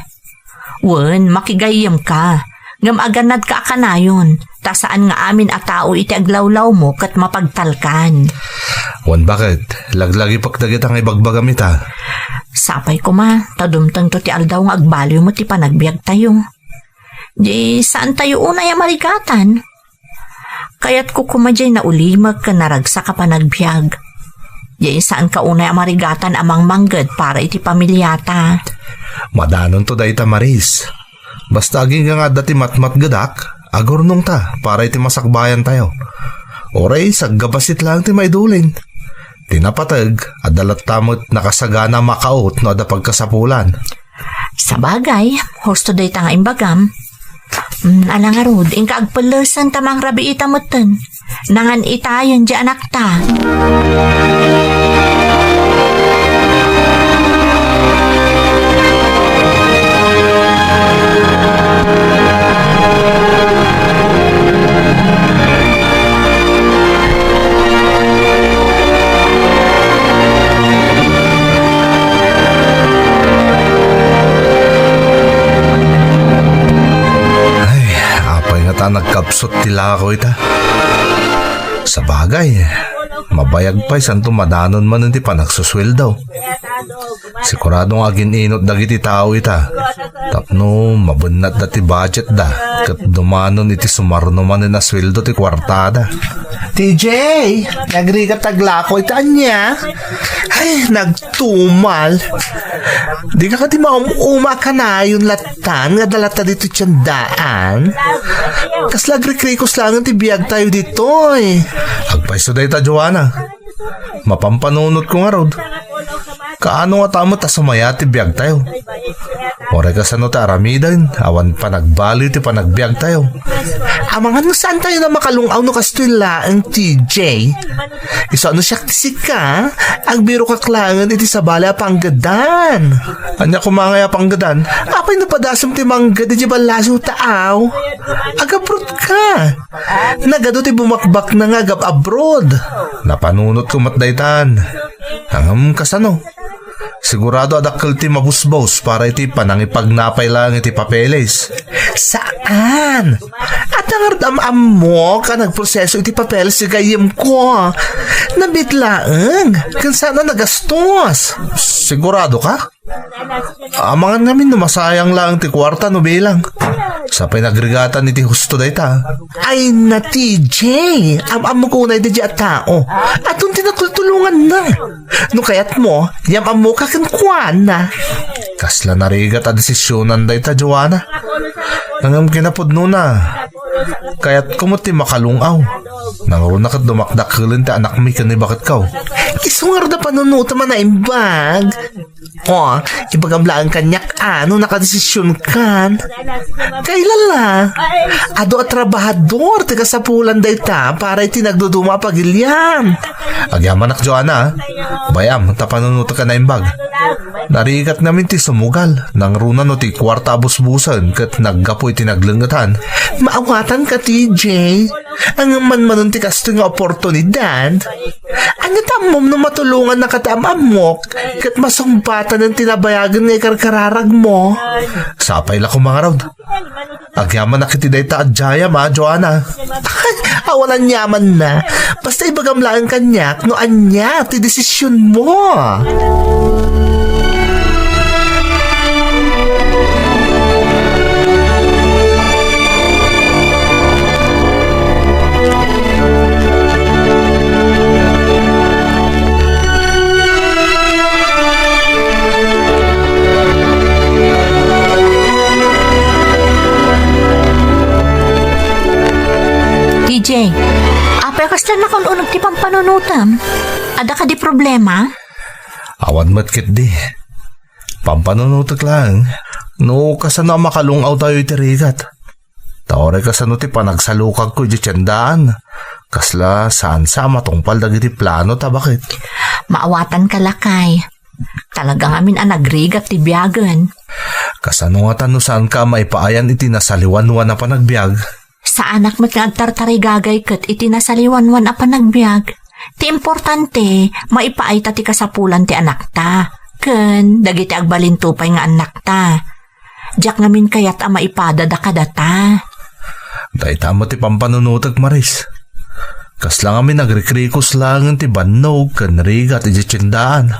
Wen, makigayyemka, ngem agannadka a kanayon, ta saan nga amin a tao iti aglawlawmo ket mapagtalkan. Wen, baket? Laglagipek dagita nga ibagbagam ita. Sapay koma, ta dumtengto ti aldaw nga agbaliw met ti panagbiagtayo. Di saantayo unay a marigatan? Kayatko koma diay naulimek ken naragsak a panagbiag. Diay saanka unay a marigatan a mangmangged para iti pamiliata. Madanonto dayta, Maris. Basta agingga nga adda ti matmatgedak, agurnongta para iti masakbayantayo. Uray saggabasit laeng ti maidulin. Ti napateg, adda latta met nakasagana a makaut no adda pagkasapulan. Sabagay, husto dayta nga imbagam. Mm, ala ngarud, inka agpellesen ta mangrabiita metten. Nangan itayen diay anakta. Ay, apay ngata a nagkapsut ti lako ita? Sabagay, mabayag pay santo madanon manen ti panagsusueldo. Sigurado nga agin-inot dagiti tao ita tapno mabennatda ti budgetda ket dumanon iti sumarno manen a sueldo ti kuartada. T J, nagrigat aglako ita ania? Ay, nagtumal. Dika kadi maum-uma a kanayon lattan nga adda latta ditoy tiendaan? Kasla agrikrikos laengen ti biagtayo ditoy. Agpayso dayta, Joanna. Mapampanunotko ngarud. Kaano ngata met a sumayaat ti biagtayo? Uray kasano ti aramiden, awan panagbaliw ti panagbiagtayo. Amangan no saantayo a makalung-aw no kastoy laeng, T J. Isu a no siak ti sika, agbirokak laengen iti sabali a panggedan. Ania koma ngay a panggedan? Apay no padasem ti mangged idiay ballasiw ta aw? Agabroadka. Nagadu ti bumakbakna nga agab-abroad. Napanunotko met daytan. Ngem kasano? Sigurado a dakkel ti mabusbos para iti panangipagnapay laeng iti papeles. Saan? Adda ngarud am-ammok a nagproseso iti papeles ti gayyemko. Nabiit laeng, ken saan a nagastos. Sigurado ka? Amangan ngamin no masayang laeng ti kuarta no bilang. Sapay nagrigatan iti husto dayta. Ay na, T J, am-ammok unay daydiay a tao. Adun ti natultulonganna. No kayatmo, yam-ammoka kenkuana. Kasla narigat a desisionan dayta, Joanna. Ngem kinapudnona, kayatko met ti makalung-aw. Nangruna ket dumakdakkelen ti anakmi ken ni baketko. Isu ngarud a panunotem a naimbag. O, ibagam laeng kaniak a no nakadesisionkan. Kailala, adu a trabahador ti kasapulan dayta para iti nagduduma a pagiliam. Agyamanak, Joanna, a. Bay-am ta panunotek a naimbag. Narigat ngamin ti sumugal, nangruna no ti kuarta a busbusen ket naggapu iti naglengetan. Maawatanka, T J. Ngem manmanon ti kastoy nga oportunidad. Ania ti ammom no matulongannaka ti am-ammok ket masungbatanen ti nabayagen nga ikarkararagmo? Sapay la koma ngarud. Agyamanak iti dayta a daydiayam a, Joanna. Awan aniamanna. Basta ibagam laeng kaniak no ania ti desisionmo. T J, apay a kasla nakaun-uneg ti pampanunotem? Adda kadi problema? Awan met ketdi. Pampanunotek laeng no kasano a makalung-awtayo iti rigat. Ta uray kasano ti panagsalukagko idiay tiendaan, kasla saan sa a matungpal dagiti plano ta baket. Maawatanka, lakay. Talaga ngamin a nagrigat ti biagen. Kasano ngata no saanka a maipaayan iti nasaliwanwan a panagbiag? Saanak met nga agtartarigagay ket iti nasaliwanwan a panagbiag. Ti importante, maipaayta ti kasapulan ti anakta ken dagiti agbalin to pay nga annakta. Diak ngamin kayat a maipadada kadata. Dayta met ti pampanunotek, Maris. Kasla ngamin agrikrikos laengen ti bannog ken rigat idiay tiendaan.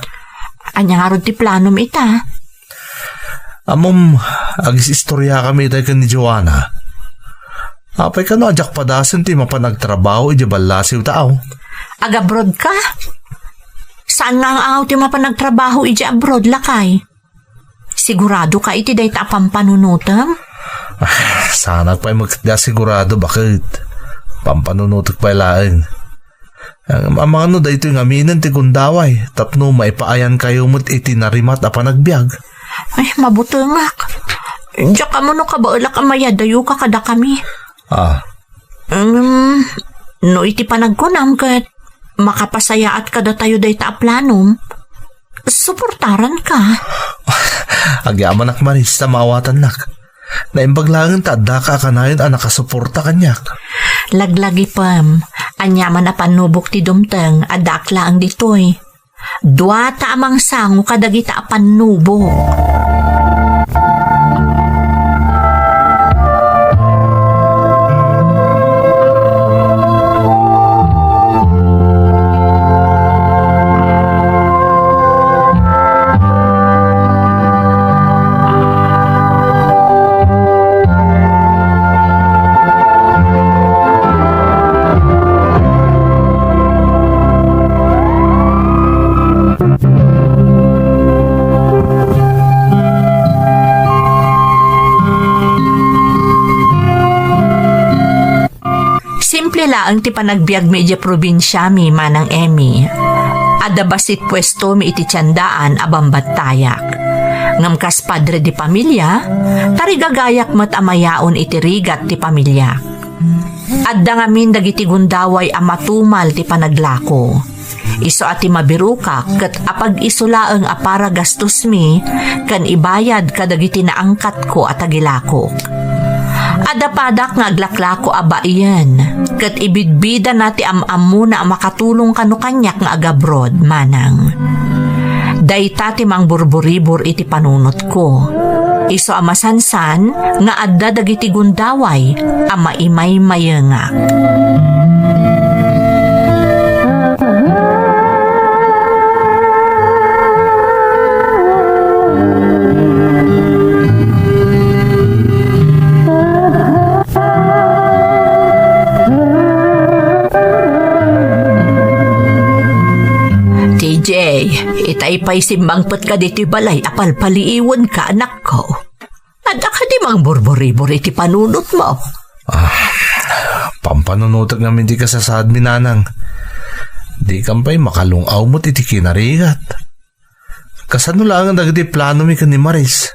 Ania ngarud ti planom ita? Ammom, agis-istoriakami itay ken ni Joanna. Apay kano a diak padasen ti mapan agtrabaho idiay ballasiw ta aw? Agabroad ka? Saan nga nga aw ti mapan agtrabaho idiay abroad, lakay? Sigurado ka iti dayta a pampanunotem? Ah, saanak pay met ket di a sigurado, baket. Pampanunotek pay laeng. Am-, amangan no daytoy ngaminen ti gundaway tapno maipaayankayo met iti narimat a panagbiag. Ay, mabutengak. Diak ammo no kabaelak a mayadayoka kadakami. Ah. Ngem, no iti panagkunam ket makapasayaat kadatayo dayta a planom, suportaranka. Agyamanak, Maris, ta maawatannak. Naimbag laengen ta addaka a kanayon a nakasuporta kaniak. Laglagipem, aniaman a pannubok ti dumteng, addaak laeng ditoy. Duata a mangsango kadagita a pannubok. Simple laeng ti panagbiagmi idiay probinsiami, Manang Emmy. Adda bassit puestomi iti tiendaan a bambattayak. Ngem kas padre de pamilia, tarigagayak met a mayaon iti rigat ti pamiliak. Adda ngamin dagiti gundaway a matumal ti panaglako. Isu a ti mabirokak ket apag-isu laeng a para gastosmi ken ibayad kadagiti naangkatko a tagilakok. Adda padak nga aglaklako a baien, ket ibidbidana ti am-ammona a makatulong kano kaniak nga agabroad, Manang. Dayta ti mangburburibor iti panunotko. Isu a masansan nga adda dagiti gundaway a maimaymayengak. T J, itay pay simmangpet ka ditoy balay a palpaliiwenka, anakko. Adda kadi mangburburibor iti panunotmo? Ah, pampanunotek ngamin ti kasasaadmi, Nanang. Dikan pay makalung-aw met iti kinarigat. Kasano laengen dagiti planomi ken ni Maris?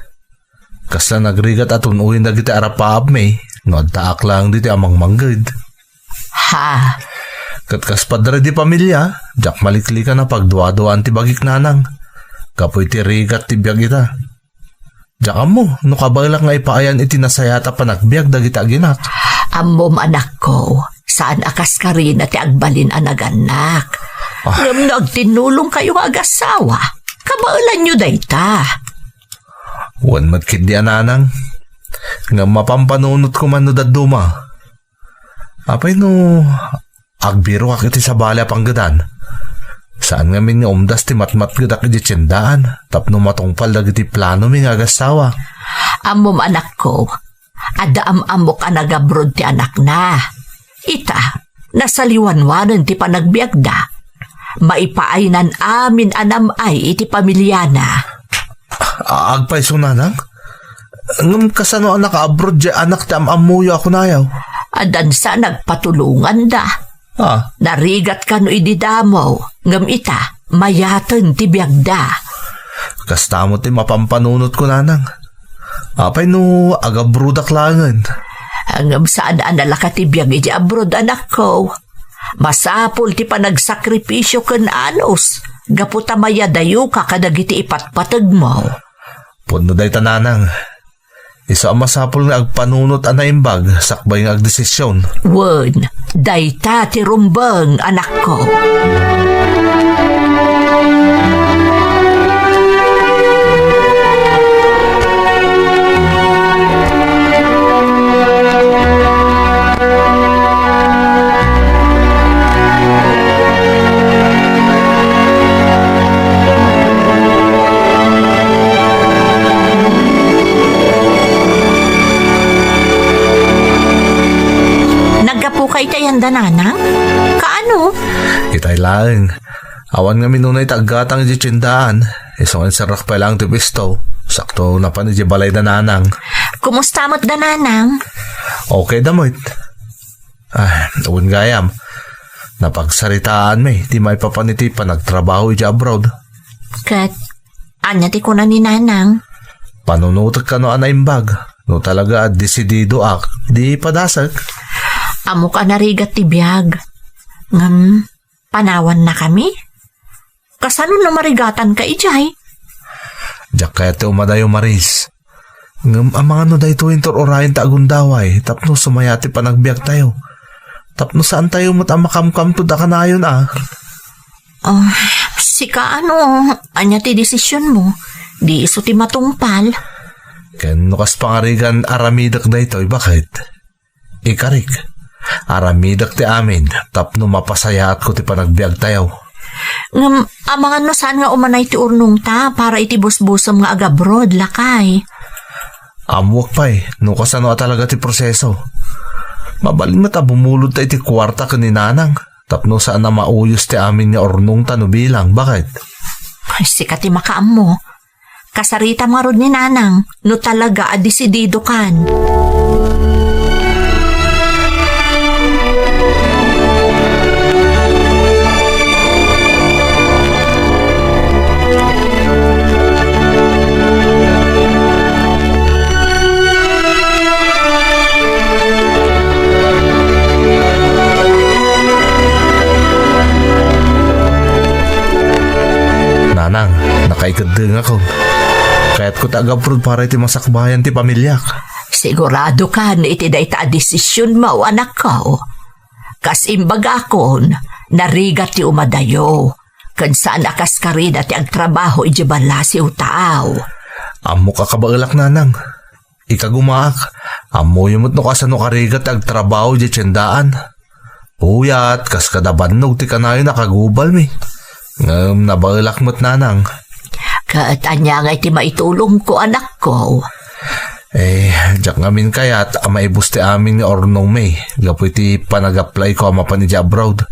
Kasla nagrigat a tun-oyen dagiti arapaapmi no addaak laeng ditoy a mangmangged. Ha? Ket kas padre de pamilia, diak maliklikan a pagduaduaan ti bagik, Nanang. Gapu iti rigat ti biag ita. Diak ammo no kabaelak nga ipaayan iti nasayaat a panagbiag dagiti aginak. Ammom, anakko, saan a kas karina ti agbalin a nagannak. Ah. Ngem no agtinnulongkayo nga agassawa, kabaelanyo dayta. Wen met ketdi a, Nanang. Ngem mapanpanunotko man no dadduma. Apay no agbirokak iti sabali a panggedan? Saan ngamin nga umdas ti matmatgedak idiay tiendaan tapno matungpal dagiti planomi nga agassawa. Ammom, anakko, adda am-ammok a nagabroad ti anakna. Ita, nasaliwanwanen ti panagbiagda. Maipaaynan amin a nam-ay iti pamiliana. A-, agpayso, Nanang? Ngem kasano a nakaabroad diay anak ti am-ammoyo a kunayo? Addan sa nagpatulonganda. Ah. Narigat kano idi damo, ngem ita, mayaten ti biagda. Kasta met ti mapanpanunotko, Nanang. Apay no agabroadak laengen? Ngem saan a nalaka ti biag iti abroad, anakko. Masapul ti panagsakripisio ken anus, gapu ta mayadayoka kadagiti ipatpategmo. Pudno dayta, nanang. Isu a masapul nga agpanunot a naimbag sakbay nga agdesisyon. Wen, dayta ti rumbeng, anakko. Naggapuka iti ayan da, nanang? Kaano? Itay laeng. Awan ngamin unay ti aggatang iti tiendaan. Isu nga inserrak pay laeng ti puesto. Sakto napan iti balay da, nanang. Kumusta met da, nanang? Okay da met. Ah, wen gayam. Napagsaritaan mi ti maipapan iti panagtrabaho iti abroad. Ket ania ti kuna ni nanang? Panunotek kano a naimbag. No talaga a desididoak, di padasek. Ammok a narigat ti biag. Ngem, panawannakami? Kasano no marigatanka idiay? Diak kayat ti umadayo, Maris. Ngem amangan no daytoy intur-urayen ta agundaway tapno sumaya ti panagbiagtayo. Tapno saantayo met a makamkamtod a kanayon a. Ah, sika ano, ania ti desisionmo? Di isu ti matungpal. Ken no kas pangarigan aramidek daytoy, baket? Ikarik, aramidek ti amin tapno mapasayaatko ti panagbiagtayo. Ngem, amangan no saan nga umanay ti urnongta para iti busbusem nga agabroad, lakay. Ammoak pay no kasano a talaga ti proseso. Mabalin met a bumulodta iti kuarta ken ni nanang tapno saan a mauyos ti amin nga urnongta no bilang, baket? Ay, sika ti makaammo. Kasaritam ngarud ni nanang no talaga a desididokan. Nanang, nakaikeddengakon. Kayatko ti agabroad para iti masakbayan ti pamiliak. Siguradokan iti dayta a desisionmo, anakko. Kas imbagakon, narigat ti umadayo, ken saan a kaskarina ti agtrabaho idiay ballasiw taaw. Ammok a kabaelak, nanang. Ikagumaak, ammoyo met no kasano karigat ti agtrabaho idiay tiendaan. Puyat, kas kada bannog ti kanayon a kagubalmi. Ngem nabaelak met, nanang. Ket ania ngay ti maitulongko, anakko? Eh, diak ngamin kayat a maibus ti amin nga urnongmi gapu iti panag-applyko a mapan idiay abroad.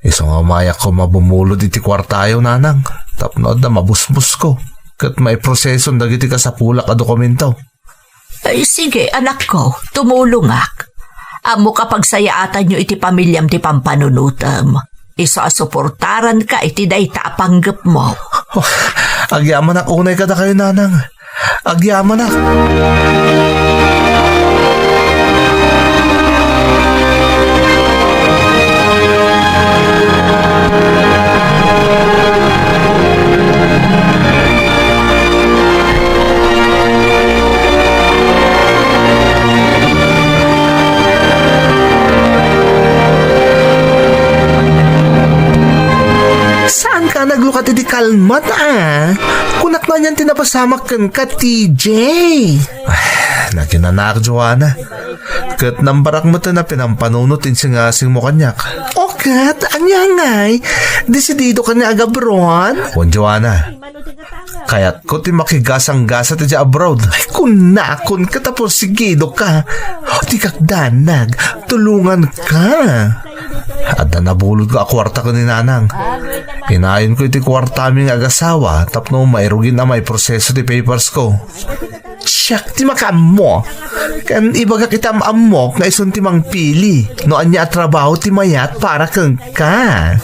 Isu nga umayakko mabumulod iti kuartayo, nanang, tapno adda mabusbusko ket maiproseson dagiti kasapulak a dokumento. Ay, sige, anakko, tumulongak. Ammok a pagsayaatanyo iti pamiliam ti pampanunotem. Isu a suportaranka iti dayta a panggepmo. Oh, agyamanak unay kadakayo, nanang. Agyamanak. Saan ka naglukat iti kalmat, a? Kunak no anian ti napasamak kenka, T J. Ay, nagkinanaak, Joanna. Ket nambarak met a pinampanuno ti insingasingmo kaniak. O ket, ania ngay? Desididoka nga agabroad? Wen, Joanna. Kayatko ti makigasanggasat idiay abroad. Ay, kunakon ket a porsigidoka. Dikak danag. Tulonganka. Adda nabulodko a kuarta ken ni nanang. Inayonko iti kuartami nga agasawa tapno mairugin a maiproseso ti papersko. Siak ti makaammo. Ken ibagak iti am-ammok nga isun ti mangpili no ania a trabaho ti mayat para kenka.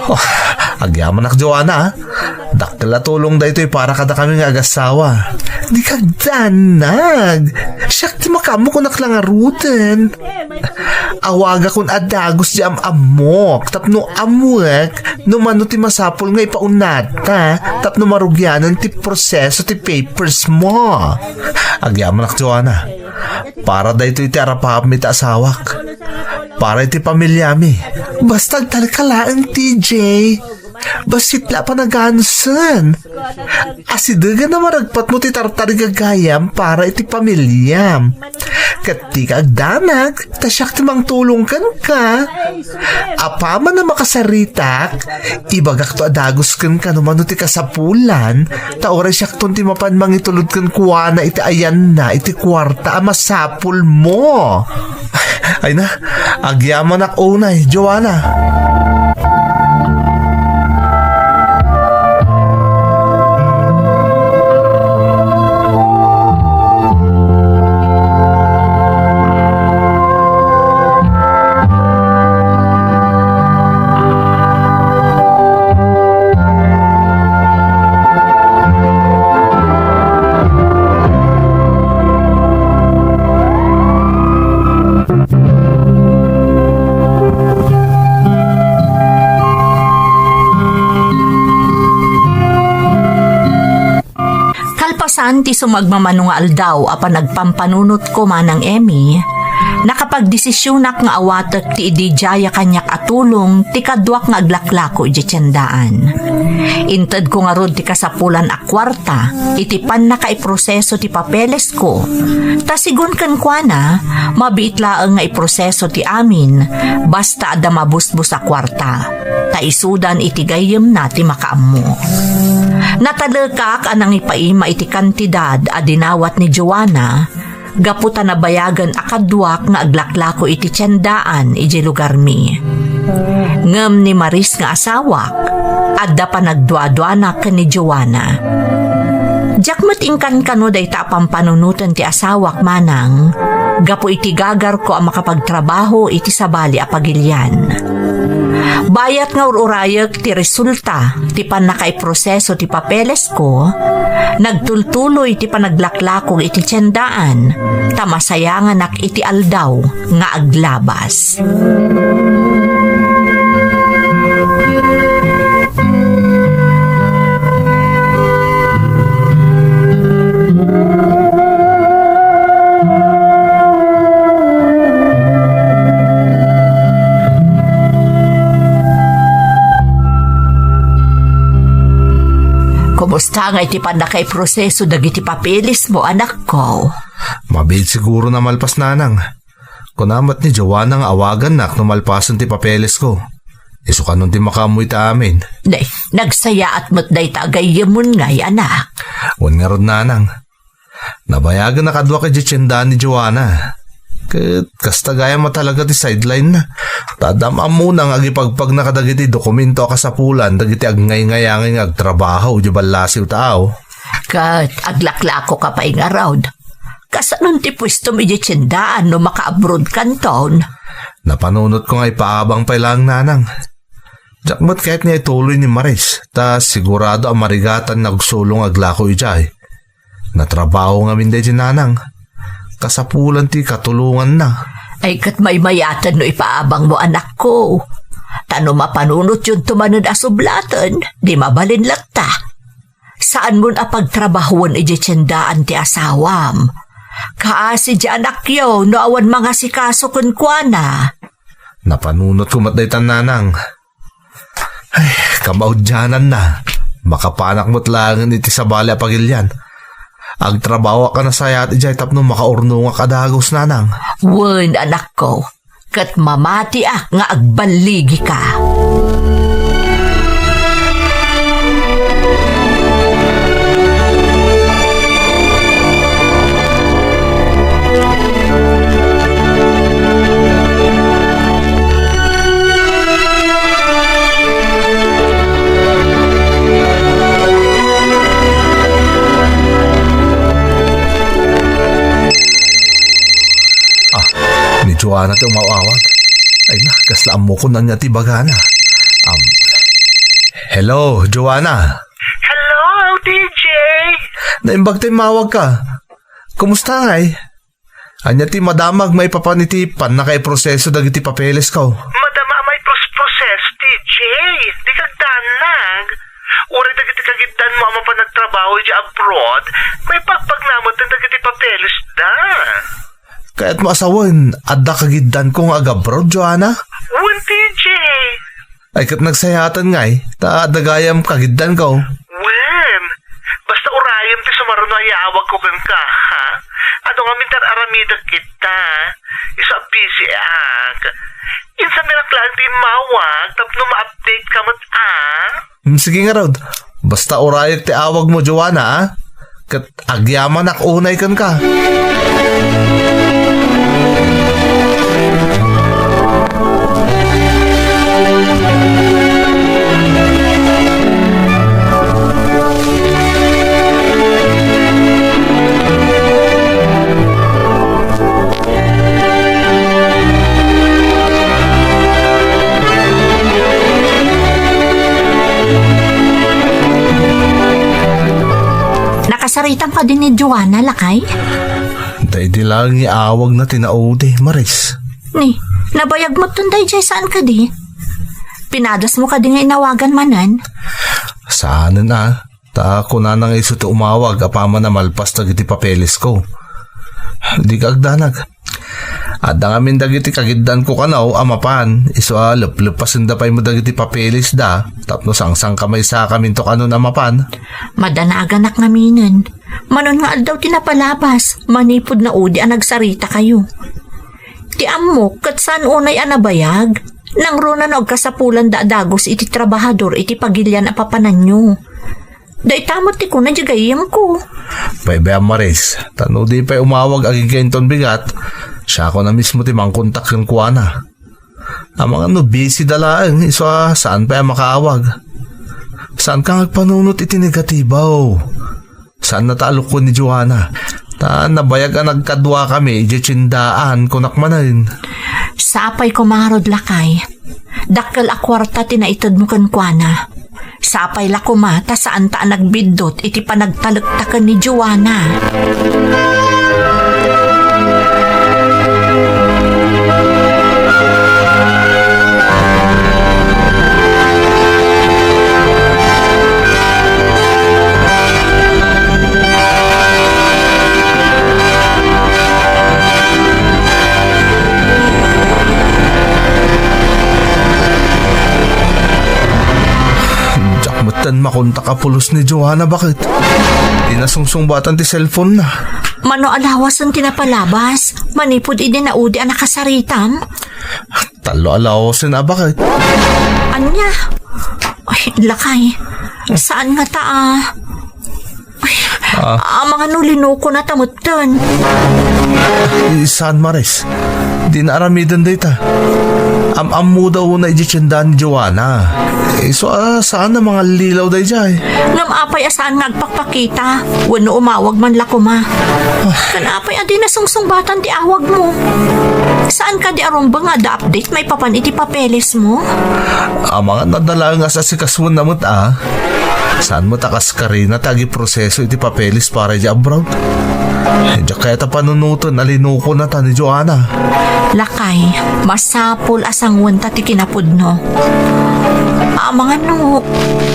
Oh, agyamanak, Joanna, a. Dakkel a tulong daytoy para kadakami nga agassawa. Dika agdanag. Siak ti makaammo, kunak la ngaruden. Awagakon a dagus ti am-ammok tapno ammoek no mano ti masapul nga ipaunata tapno marugianen ti proseso ti papers mo. Agyamanak, Joanna. Para daytoy ti arapapmi ti asawak. Para iti pamiliami. Basta agtalek ka laeng, T J. Bassit la a panaganusen. Asidegen a maragpatmo ti tartarigagayam para iti pamiliam. Ket dika agdanag, ta siak ti mangtulong kenka. Apaman a makasaritak, ibagakto a dagus kenka no mano ti kasapulan, ta uray siakton ti mapan mangitulod kenkuana iti ayanna iti kuarta a masapulmo. Ay na, agyamanak unay, Joanna. Kalpasan ti sumagmamano nga aldaw a panagpampanunotko, Manang Emmy, nakapagdesisionak nga awatek ti idi diay a kaniak a tulong ti kaduak nga aglaklako idiay tiendaan. Intedko ngarud ti kasapulan a kuarta iti pannakaiproseso ti papelesko, ta sigun kenkuana, mabiit laeng nga iproseso ti amin, basta adda mabusbos a kuarta, ta isudan iti gayyemna ti makaammo. Natalekak a nangipaima iti kantidad a dinawat ni Joanna, gapu ta nabayagen a kaduak nga aglaklako iti tiendaan idiay lugarmi. Ngem ni Maris nga asawak, adda panagduaduana ken ni Joanna. Diak met inkankano dayta a pampanunoten ti asawak, Manang, gapu iti gagarko a makapagtrabaho iti sabali a pagilian. Bayat nga ur-urayek ti resulta ti pannakaiproseso ti papeles ko, nagtultuloy ti panaglaklakok iti tiendaan, ta masayanganak iti aldaw nga aglabas. Kumusta nga iti pannakaiproseso dagiti papeles mo, anakko? Mabiit siguro na malpas, nanang. Kuna met ni Joanna nga awagannak no malpasen ti papeles ko. Isu kanon ti makaammo ita amin. Nay, nagsayaat met dayta a gayyemon ngay, anak. Wen ngarud, nanang. Nabayagen a kaduak iti tienda ni Joanna. Ket kasta gayam a talaga ti sideline na. Ta adda am-ammona nga agipagpagna kadagiti dokumento a kasapulan dagiti agngayngayangay nga agtrabaho iti ballasiw taaw. Ket aglaklako ka pay ngarud. Kasanon ti puestom iti tiendaan no maka-abroad kanton? Napanunot ko nga ipaabang pay laeng, nanang. Diak met kayat nga ituloy ni Maris, ta sigurado a marigatan nga agsulo nga aglako idiay. Natrabaho ngamin daydi, nanang. Kasapulan ti katulonganna. Ay, ket maymayaten no ipaabang mo, anakko. Ta no mapanunotyonto manen a sublaten, di mabalin latta. Saanmon a pagtrabahoen idiay tiendaan ti asawam. Kaasi diay anakyo no awan mangasikaso kenkuana. Napanunotko met daytan, nanang. Ay, kamaudiananna. Makapanak met laengen iti sabali a pagilian. Agtrabahoak a nasayaat idiay tapno makaurnongak a dagus, nanang. Wen, anakko. Ket mamatiak nga agballigika. Ah, ni Joanna ti umaw-awag. Ay na, kasla ammokon ania ti ibagana. Um, hello, Joanna. Naimbag ta immawagka. Kumusta ngay? Ania ti madamag maipapan iti pannakaiproseso dagiti papelesko? Madama a maipros-, proseso, T J. Dika agdanag. Uray dagiti kagiddanmo a mapan agtrabaho idiay abroad, maipagpagna met dagiti papelesda. Kayatmo a sawen, adda kagiddanko nga agabroad, Joanna? Wen, T J. Ay, ket nagsayaaten ngay, ta adda gayam kagiddanko. Wen, basta urayem ti sumaruno a yaawagko kenka, ha? Adu ngamin ti ar-aramidek ita. Isu a busy ak. Insan mi laeng ti immawag tapno ma-update ka met, a? Hmm, sige ngarud. Basta urayek ti awagmo, Joanna, a? Ket agyamanak unay kenka. Nakasaritam kadi ni Joanna, lakay? Daydi laeng nga awagna ti naudi, Maris. Ni, nabayag metten daydiay, saan kadi? Pinadasmo kadi nga inawagan manen? Saanen a. Ta kunana nga isu ti umawag apaman a malpas dagiti papelesko. Dika agdanag. Adda ngamin dagiti kagiddanko kano a mapan, isu a leplepasenda pay met dagiti papelesda tapno sangsangkamaysakaminto kanon a mapan. Madanaganak ngaminen. Manon nga aldaw ti napalabas, manipud naudi a nagsaritakayo. Ti ammok, ket saan unay a nabayag. Nangruna no agkasapulanda a dagus iti trabahador iti pagilian a papananyo. Dayta met ti kuna diay gayyemko. Paybayan, Maris, ta no di pay umawag agingga inton bigat, siakon a mismo ti mangkontak kenkuana. Amangan no busy da laeng, isu a saan pay a makaawag. Saanka nga agpanunot iti negatibo. Saanna ta alukon ni Joanna. Ta nabayag a nagkaduakami idiay tiendaan, kunak manen. Sapay koma ngarud, lakay. Dakkel a kuarta ti naitedmo kenkuana. Sapay la koma ta saanta a nagbiddut iti panagtalektaken ni Joanna. Diak metten makontak a pulos ni Joanna, baket. Dina sungsungbatan ti cellphone na. Mano a lawasen ti napalabas, manipud idi naudi a nakasaritam? Tallo a lawasen a, baket. Ania? Ay, lakay. Saan ngata a? Ay, ah. Amangan no linukona ta metten. Saan, Maris? Dina aramiden dayta. Am-ammoda unay idiay tienda ni Joanna. Isu a saan a mangallilaw daydiay. Ngem apay a saan nga agpakpakita? Wenno umawag man la koma? Ken apay a dina sungsungbatan ti awagmo? Saan kadi a rumbeng nga adda update maipapan iti papelesmo? Amangan adda laeng a sasikasoenna met a. Saan met a kas Karina ti agiproseso iti papeles para idiay abroad. Diak kayat a panunoten a linukona ta ni Joanna. Lakay, masapul a sanguenta ti kinapudno. Amangan no,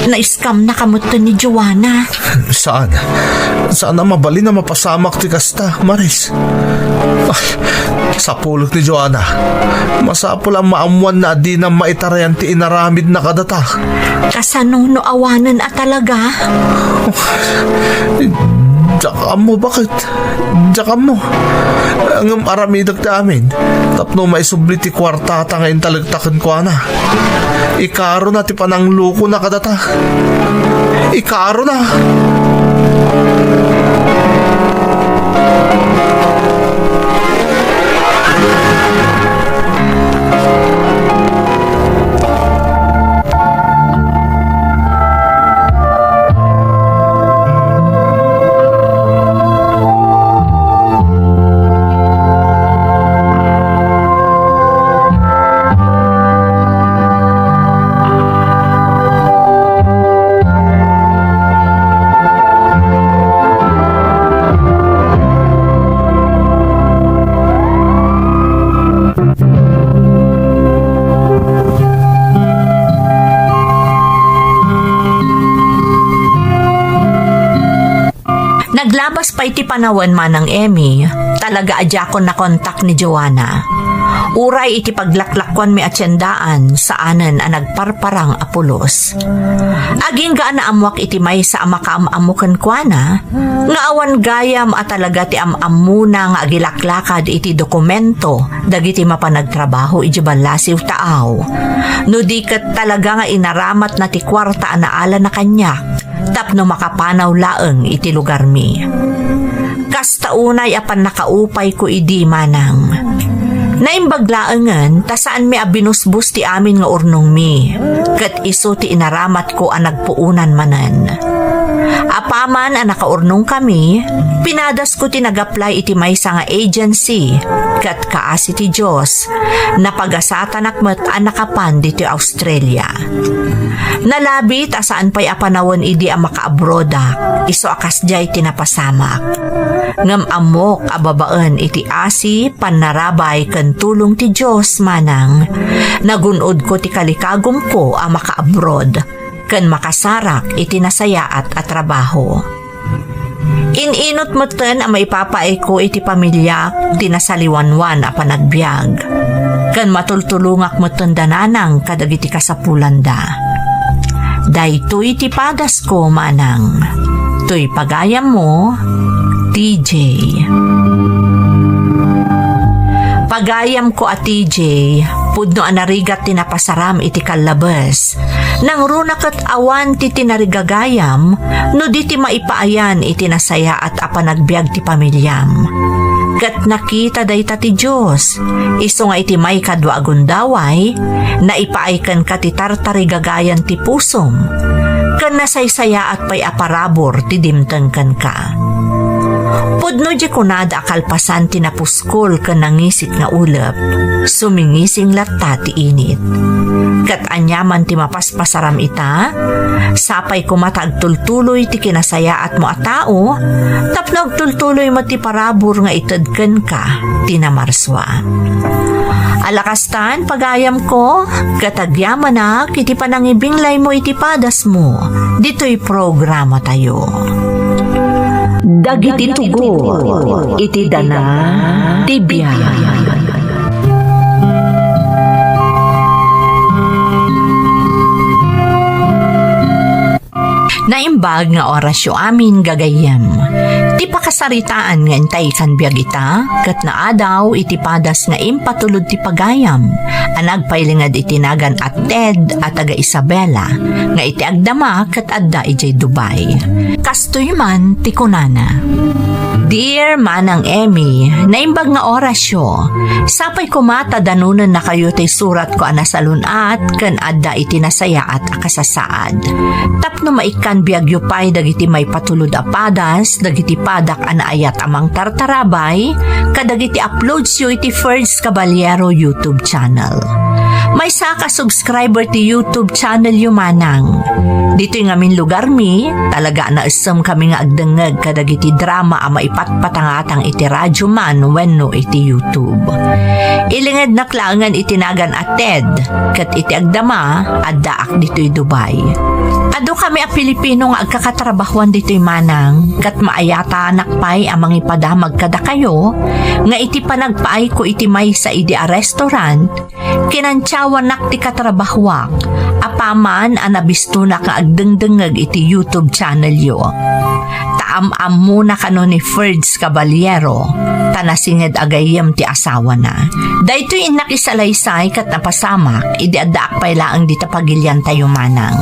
na-scam na ka metten ni Joanna. Saan? Saan a mabalin a mapasamak ti kasta, Maris? Ah, sapulek ni Joanna. Masapul a maammoanna a dina maitarayan ti inaramidna kadata. Kasano no awanen a talaga? Diak ammo, baket. Diak ammo. Ngem aramidek ti amin tapno maisubli ti kuartata nga intalekta kenkuana. Ikarona ti pananglukona kadata. Ikarona. pay ti panawen, Manang Emmy, talaga a diakon nakontak ni Joanna. Uray iti paglaklakuanmi a tiendaan, saanen a nagparparang a pulos. Agingga a naammuak iti maysa a makaam-ammo kenkuana, nga awan gayam a talaga ti am-ammona nga agilaklakad iti dokumento dagiti mapanagtrabaho idiay ballasiw taaw, no di ket talaga nga inaramatna ti kuarta a naalana kaniak tapno makapanaw laeng iti lugarmi. Kasta unay a pannakaupayko idi, Manang. Naimbag laengen ta saanmi a binusbos ti amin nga urnongmi, ket isu ti inaramatko a nagpuonan manen. Apaman a nakaurnongkami, pinadasko ti nag-apply iti maysa nga agency, ket kaasi ti Dios, napagasatanak met a nakapan ditoy Australia. Nalabit a saan pay a panawen idi a makaabroadak, isu a kasdiay ti napasamak. Ngem ammok a babaen iti asi, pannarabay ken tulong ti Dios, Manang, nagun-odko ti kalikagumko a makaabroad ken makasarak iti nasayaat a trabaho. In-inut metten a maipapaayko iti pamiliak ti nasaliwanwan a panagbiag, ken matultulongak metten da Nanang kadagiti kasapulanda. Daytoy ti padasko, Manang. Toy pagayammo, T J. Pagayamko a T J, pudno a narigat ti napasaram iti kallabes. Nangruna ket awan ti tinarigagayam no di ti maipaayan iti nasayaat a panagbiag ti pamiliam. Ket nakita dayta ti Dios, isu nga iti maikadua a gundaway, naipaay kenka ti tartarigagayan ti pusom, ken nasaysayaat pay a parabur ti dimteng kenka. Pudno diay kunada a kalpasan ti napuskol ken nangisit nga ulep, sumingising latta ti init. Ket aniaman ti mapaspasaram ita, sapay koma ta agtultuloy ti kinasayaatmo a tao, tapno agtultuloy met ti parabur nga ited kenka ti namarsua. Ala kastan, pagayamko, ket agyamanak iti panangibinglaymo iti padasmo ditoy programatayo. Dagiti tugot iti dana ti biag. Naimbag nga orasyo amin, gagayyem. Ti pakasaritaan nga intay kan biag ita, ket naadaw iti padas nga impatulod ti pagayam a nagpailinged iti nagan a Ted a taga Isabela, nga iti agdama ket adda idiay Dubai. Kastoy man ti kunana, Dear Manang Emmy, naimbag nga orasyo, sapay koma ta danonennakayo ti suratko a nasalun-at ken adda iti nasayaat a kasasaad. Tapno maikkan biagyo pay dagiti maipatulod a padas, dagiti padak a naayat a mangtartarabay, kadagiti uploadsyo iti Ferds Caballero YouTube channel. Maysaak a subscriber ti YouTube channelyo, Manang. Ditoy ngamin lugarmi, talaga a naessemkami nga agdengngeg kadagiti drama a maipatpatangatang iti radyo man wenno iti YouTube. Ilingednak laengen iti nagan a Ted, ket iti agdama, addaak ditoy Dubai. Adu kami a Pilipino nga agkakatrabahuan ditoy, Manang, ket maayatanak pay a mangipadamag kadakayo nga iti panagpaayko iti maysa idi a restaurant, kinantiawanak ti katrabahuak, apaman a nabistonak nga agdengdengngeg iti YouTube channelyo. Ta am-ammona kano ni Ferds Caballero, ta nasinged a gayyem ti asawana. Daytoy innak isalaysay ket napasamak idi addaak pay laeng dita pagiliantayo, Manang.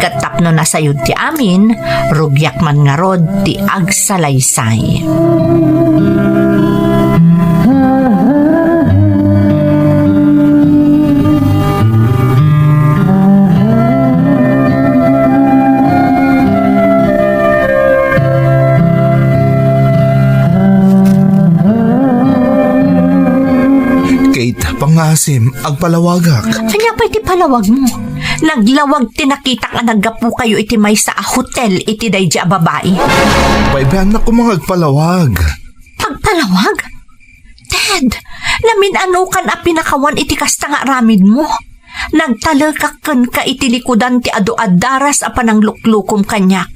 Ket tapno nasayod ti amin, rugiak man ngarud ti agsalaysay. Kate, pangasim, agpalawagak. Ania pay ti palawagmo? Naglawag ti nakitak a naggapukayo iti maysa a hotel iti daydi a babai. Paibayannak koma nga agpalawag. Agpalawag? Ted, namin-anokan a pinakawan iti kasta nga aramidmo. Nagtalekak kenka iti likudan ti adu a daras a panangluklukom kaniak.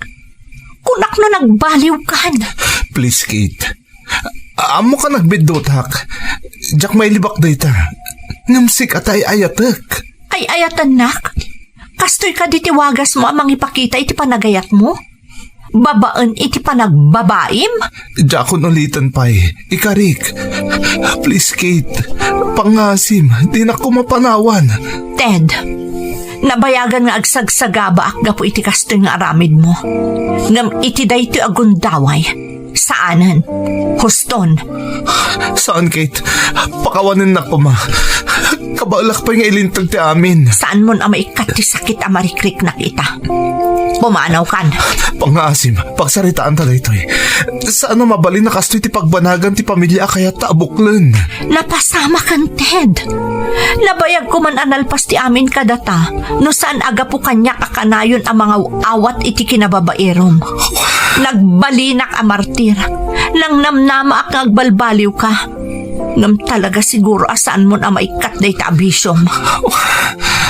Kunak no nagbaliwkan. Please, Kate. Ammok a nagbiddutak. Diak mailibak dayta. Ngem sika ti ay-ayatek. Ay-ayatennak? Kastoy kadi ti wagasmo a mangipakita iti panagayatmo? Babaen iti panagbabaim? Diakon uliten pay. Ikarik. Please, Kate. Pangasim, dinak koma panawan. Ted, nabayagan nga agsagsagabaak gapu iti kastoy nga aramidmo. Ngem iti daytoy a gundaway, saanen. Huston. Saan, Kate. Pakawanennak koma. Kabaelak pay nga ilinteg ti amin. Saanmon a maikkat ti sakit a marikriknak ita. Pumanawkan. Pangngaasim, pagsaritaanta daytoy. Saan a mabalin a kastoy ti pagbanagan ti pamilia a kayatta a buklen. Napasamakan, Ted. Nabayag koman a nalpas ti amin kadata no saan a gapu kaniak a kanayon a mangaw-awat iti kinababairom. Nagbalinak a martir. Nangnamnamaak nga agbalbaliwka. Ngem talaga siguro a saanmon a maikkat dayta a bisiom.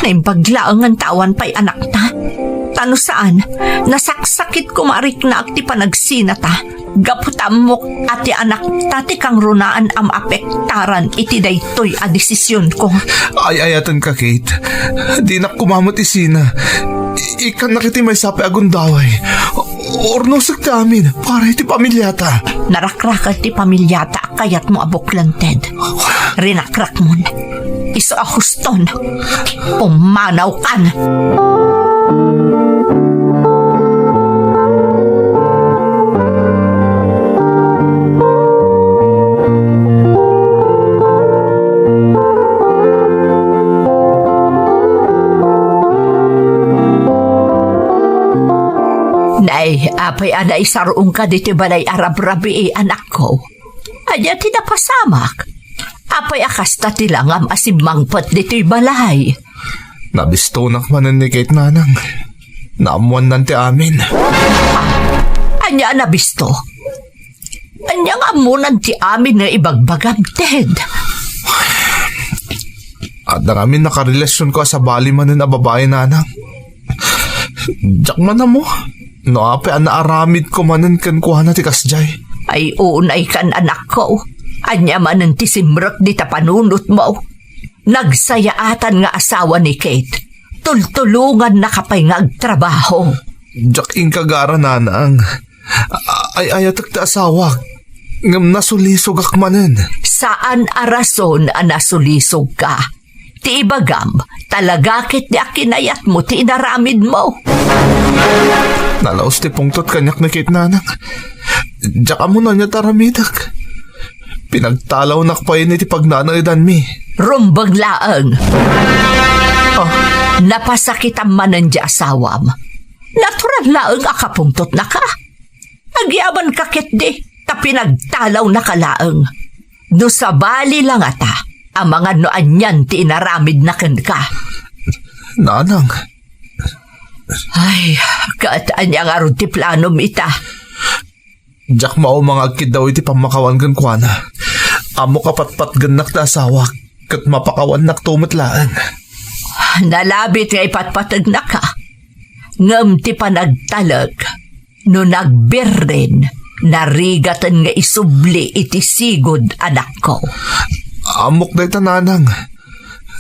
Naimbag laengen ta awan pay anakta. Ta no saan, nasaksakit koma a riknaek ti panagsinata. Gapu ta ammok a ti anakta ti kangrunaan a maapektaran iti daytoy a desisionko. Ay-ayatenka, Kate. Dinak koma met isina. I-, ikkannak iti maysa pay a gundaway. Urnosek ti amin para iti pamiliata. Narakrakak ti pamiliata a kayatmo a buklen, Ted. Rinakrakmon. Isu a Huston. Pumanawkan. Nay, apay a naisaruongka ditoy balay a rabrabii, anakko? Ania ti napasamak? Apay a kasta ti langam a simmangpet ditoy balay? Nabistonak manen ni Kate, nanang. Naammoannan ti amin. Ania a nabisto? Ania nga ammonan ti amin nga ibagbagam, Ted? Adda ngamin nakarelasionko a sabali manen a babai, nanang. Diak man ammo no apay a naaramidko manen kenkuana ti kasdiay. Ay, unaykan, anakko. Ania manen ti simrek dita panunotmo? Nagsayaatan nga asawa ni Kate. Tultulongannaka pay nga agtrabaho. Diak inkagara, nanang. A-, ay-ayatek ti asawak. Ngem nasulisogak manen. Saan a rason a nasulisogka. Ti ibagam, talaga ketdi a kinayatmo ti inaramidmo. Nalaus ti pungtot kaniak ni Kate, nanang. Diak ammo no ania ti aramidek. Pinagtalawnak pay iti pagnanaedanmi. Rumbeng laeng. Ah. Napasakitam manen ti asawam. Natural laeng a kapungtotnaka. Agyamanka ketdi ta pinagtalawnaka laeng. No sabali la ngata, amangan no anian ti inaramidna kenka. Nanang. Ay, ket ania ngarud ti planom ita? Diak mauma nga agkiddaw iti pammakawan kenkuana. Ammok a patpatgennak ti asawak, ket mapakawannakto met laeng. Nalabit nga ipatpategnaka, ngem ti panagtalek, no nagbirrin, narigaten nga isubli iti sigud, anakko. Ammok dayta, nanang.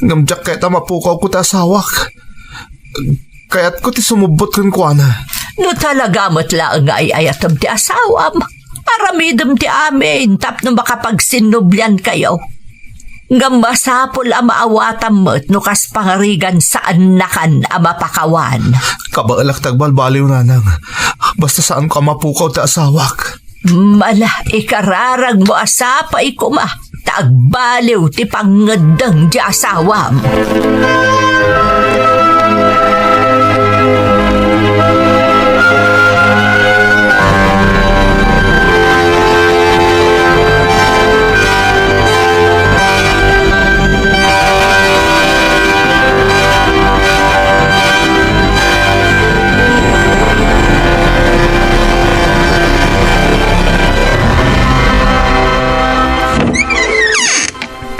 Ngem diak kayat a mapukawko ti asawak. Kayatko ti sumubbot kenkuana. No talaga met laeng nga ay-ayatem ti asawam, aramidem ti amin tapno makapagsinnubliankayo. Ngem masapul a maawatam met no kas pangarigan saannakan a mapakawan. Kabaelak ti agbalbaliw, nanang. Basta saanko a mapukaw ti asawak. Mala, ikararagmo a sapay koma ta agbaliw ti pangngeddeng ti asawam.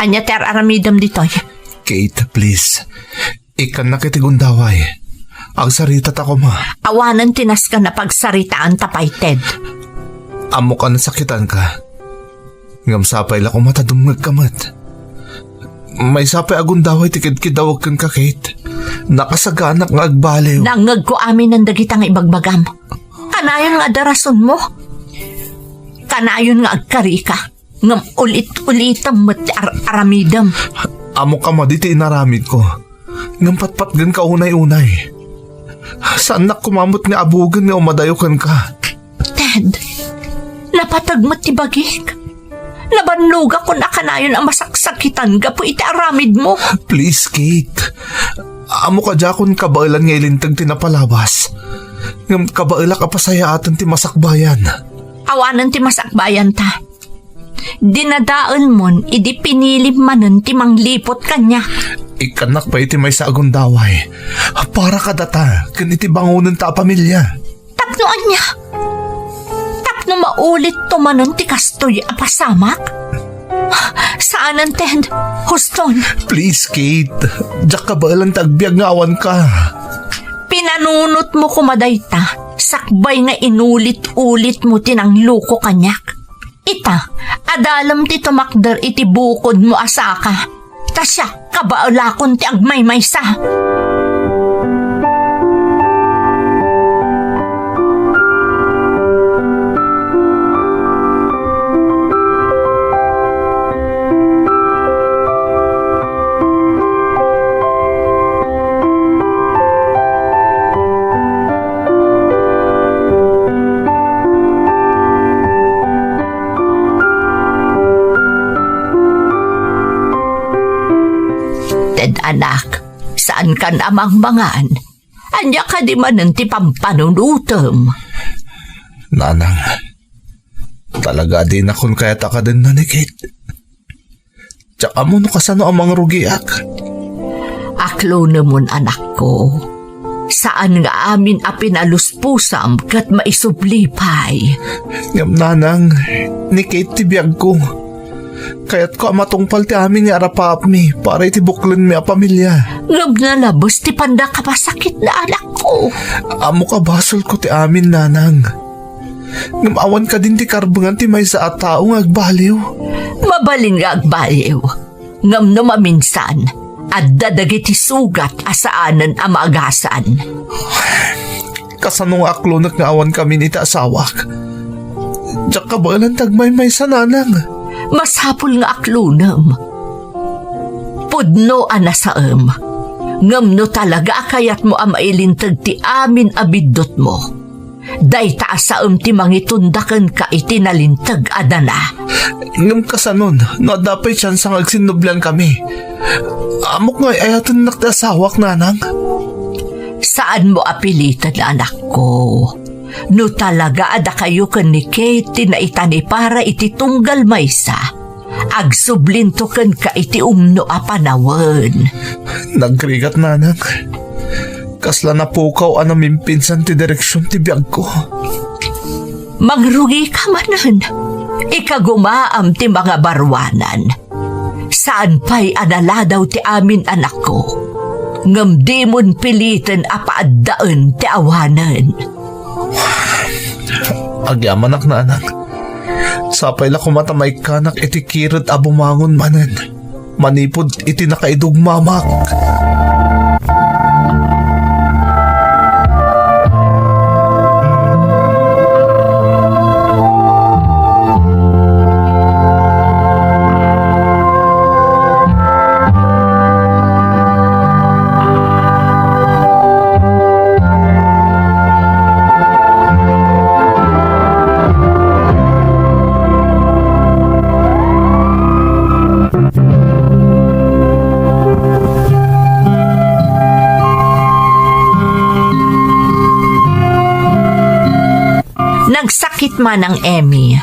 Ania ti ar-aramidem ditoy? Kate, please. Ikkannak iti gundaway. Agsarita ta koma. Awanen ti nasken a pagsaritaanta pay, Ted. Ammok a nasakitanka. Ngem sapay la koma ta dumngegka met. Maysa pay a gundaway ti kidkiddawek kenka, Kate. Nakasaganak nga agbaliw. Nangngegko aminen dagita nga ibagbagam. Kanayon nga adda rasonmo. Kanayon nga agkarika. Ngem ulit-ulitem met ti ar-, aramidem. Ammok a madi ti inaramidko. Ngem patpatgenka unay-unay. Saannak koma met nga abugen nga umadayo kenka. Ted, napateg met ti bagik. Nabannogakon a kanayon a masaksakitan gapu iti aramidmo. Please, Kate. Ammok a diakon kabaelan nga ilinteg ti napalabas. Ngem kabaelak a pasayaaten ti masakbayan. Awanen ti masakbayanta. Dinadaelmon idi pinilim manen ti mangliput kaniak. Ikkannak pay iti maysa a gundaway para kadata ken iti bangonenta a pamilia. Tapno ania? Tapno maulitto manen ti kastoy a pasamak? Saanen, Ted. Huston. Please, Kate. Diak kabaelan ti agbiag nga awanka. Pinanunotmo koma dayta, sakbay nga inulit-ulitmo ti nangloko kaniak. Ita, adalem ti tumakder iti bukodmo a saka. Ta siak, kabaelakon ti agmaymaysa. Ted, anak, saankan a mangmangan. Ania kadi manen ti pampanunotem? Nanang, talaga a dinakon kayat a kadenna ni Kate. Diak ammo no kasano a mangrugiak. Aklonemon, anakko. Saan nga amin a pinaluspusam ket maisubli pay. Ngem, nanang, ni Kate ti biagko. Kayatko a matungpal ti amin nga arapaapmi para iti buklenmi a pamilia. Ngem nalabes ti panda kapasakitna, anakko. Ammok a basolko ti amin, nanang. Ngem awan kadin ti karbengan ti maysa a tao nga agbaliw. Mabalin nga agbaliw. Ngem no maminsan, adda dagiti sugat a saanen a maagasan. Kasano nga aklonek nga awan kamin iti asawak? Diak kabaelan ti agmaymaysa, nanang. Masapul nga aklonem. Pudno a nasaem. Ngem no talaga a kayatmo a mailinteg ti amin a biddutmo, dayta a saem ti mangitunda kenka iti nalinteg a dana. Ngem kasanon, no adda pay tiansa nga agsinnubliankami? Ammok nga ay-ayatennak ti asawak, nanang. Saanmo a piliten, anakko. No talaga a dakayo ken ni Kate ti naitan para iti tunggal maysa, agsublinto kenka iti umno a panawen. Nagrigat, nanang. Kasla napukaw a namimpinsan ti direksion ti biagko. Mangrugika manen. Ikagumaam ti mangabaruanan. Saan pay a naladaw ti amin, anakko. Ngem dimon piliten a paaddaen ti awanen. Agyamanak, nanang. Sapay la koma ta maikkanak iti kired a bumangon manen manipud iti nakaidugmamak. Nagsakit manang Emmy.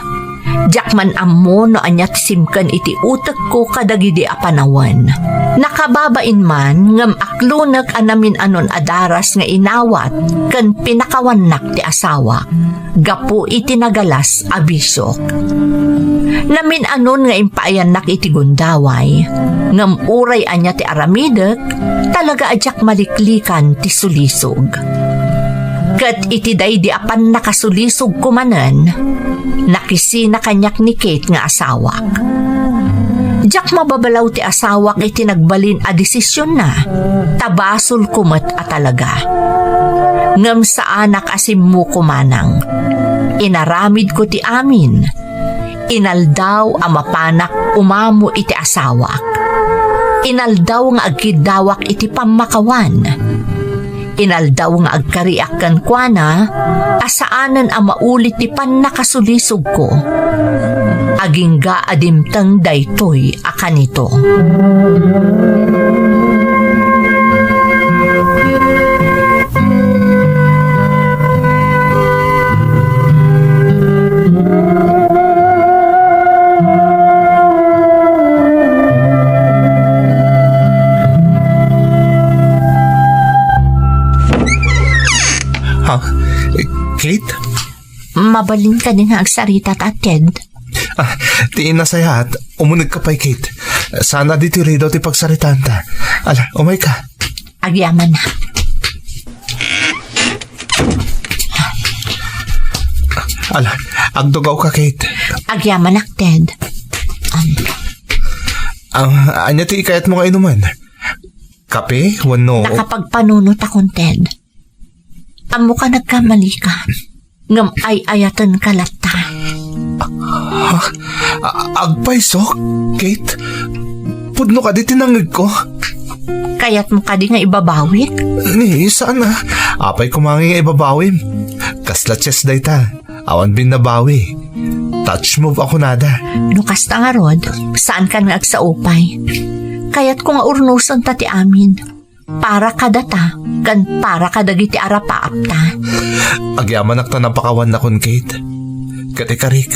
Diak man ammo no ania ti simken iti utekko kadagidi a panawen. Nakababain man ngem aklonek a namin-anon a daras nga inawat ken pinakawannak ti asawak gapu iti nagalas a bisiok. Namin-anon nga impaayannak iti gundaway, ngem uray ania ti aramidek, talaga a diak maliklikan ti sulisog. Ket iti daydi a pannakasulisogko manen, nakisina kaniak ni Kate nga asawak. Diak mababalaw ti asawak iti nagbalin a desisionna, ta basolko met a talaga. Ngem saanak a simmuko manang. Inaramidko ti amin. Inaldaw a mapanak umamo iti asawak. Inaldaw nga agkiddawak iti pammakawan. Inaldaw nga agkariak kenkuana a saanen a mauli ti pannakasulisogko. Agingga a dimteng daytoy a kanito. Ha? Eh, Kate? Mabalin kadi nga agsarita ta, Ted? Ah, ti nasayaat, umunegka pay, Kate. Saan a ditoy ridaw ti pagsaritaanta. Ala, umayka. Agyamanak. Ala, agtugawka, Kate. Agyamanak, Ted. Am. Ah, ania ti kayatmo nga inumen? Kape wenno? Nakapagpanunotakon, Ted. Ammok a nagkamalika, ngem ay-ayatenka latta. Ha? A-, agpayso, Kate? Pudno kadi ti nangngegko? Kayatmo kadi nga ibabawik? Ni, saan a. Apay koma nga ibabawim? Kasla chess dayta. Awan binnabawi. Touch move a kunada. No kasta ngarud, saankan nga agsao pay. Kayatko nga urnosenta ti amin. Para kadata, ken para kadagiti arapaapta. Agyamanak ta napakawannakon, Kate. Ket ikarik,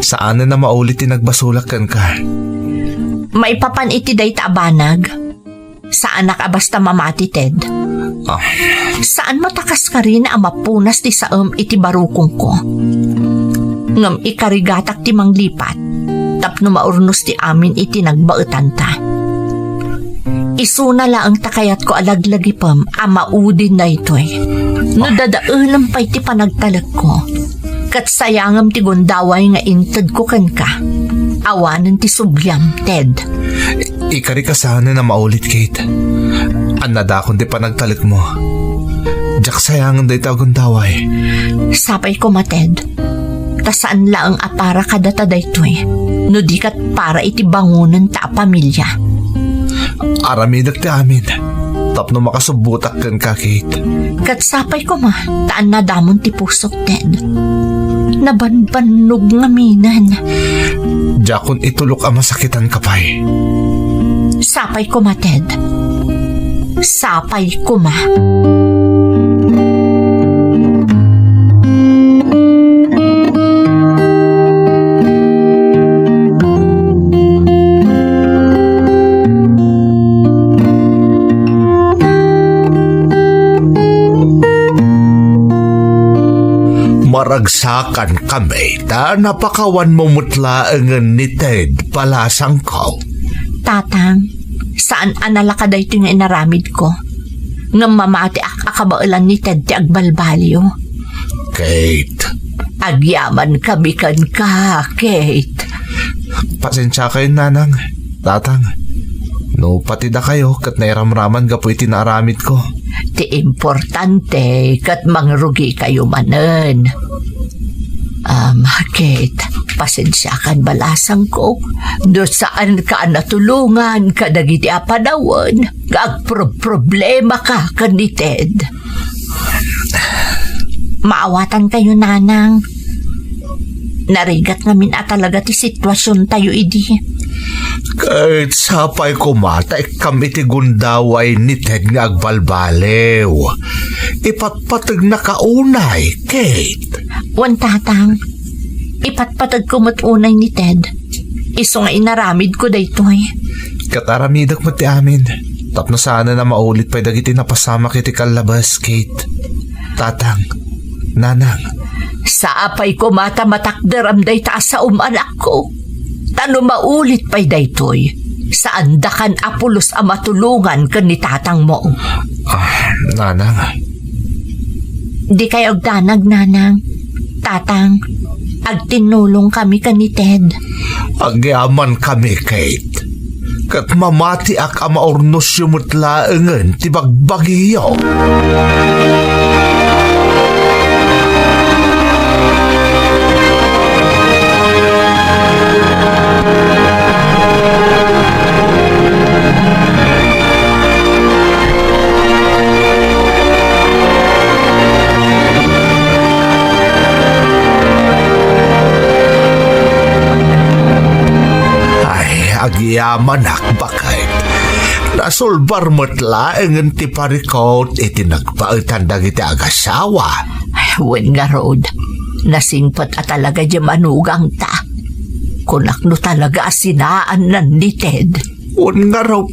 saanen a mauli ti nagbasolak kenka. Maipapan iti dayta a banag, saanak a basta mamati, Ted. Ah. Saan met a kaskarina a mapunas ti saem iti barukongko. Ngem ikarigatak ti manglipat tapno maurnos ti amin iti nagbaetanta. Isuna laeng ta kayatko a laglagipem a maudin daytoy. No dadaelem pay ti panagtalekko, ket sayangem ti gundaway nga intedko kenka. Awanen ti subliam, Ted. Ikarik a saanen a maulit, Kate. Annadakon ti panagtalekmo. Diak sayangen dayta a gundaway. Sapay koma, Ted. Ta saan laeng a para kadata daytoy, no di ket para iti bangonenta a pamilia. Aramidek ti amin tapno makasubbotak kenka, Kate. Ket sapay koma ta annadamon ti pusok, Ted. Nabanbannog ngamin. Diakon itulok a masakitanka pay. Sapay koma, Ted. Sapay koma. Maragsakan kami ta napakawanmo met laengen ni Ted, balasangko. Tatang, saan a nalaka daytoy nga inaramidko. Ngem mamatiak a kabaelan ni Ted ti agbalbaliw. Kate. Agyaman kami kenka, Kate. Pasensiakayon, nanang, tatang. No pati dakayo ket nairamraman gapu iti naaramidko. Ti importante ket mangrugikayo manen. Am, Kate, pasensiakan balasangko no saanka a natulongan kadagiti a panawen nga agprob-problemaka ken ni Ted. Maawatankayo, nanang. Narigat ngamin a talaga ti situasiontayo idi. Ket sapay koma ta ikkam iti gundaway ni Ted nga agbalbaliw. Ipatpategnaka unay, Kate. Wen, tatang. Patpategko met unay ni Ted. Isu nga inaramidko daytoy. Ket aramidek met ti amin. Tapno saanen a maulit pay dagiti napasamak iti kallabas, Kate. Tatang, Nanang. Sapay koma ta matakderam dayta a saom, anakko. Ta no maulit pay daytoy, saandakan a pulos a matulongan ken ni tatangmo. Ah, Nanang. Dikay agdanag, Nanang. Tatang, agtinnulongkami ken ni Ted. Agyamankami, Kate. Ket mamatiak a maurnosyo met laengen ti bagbagiyo. Ay, agyamanak, baket. Nasulbar met laengen ti parikut iti nagbaetan dagiti agasawa. Ay, wen ngarud, nasingpet a talaga diay manugangta. Kunak no talaga a sinaannan ni Ted. Wen ngarud,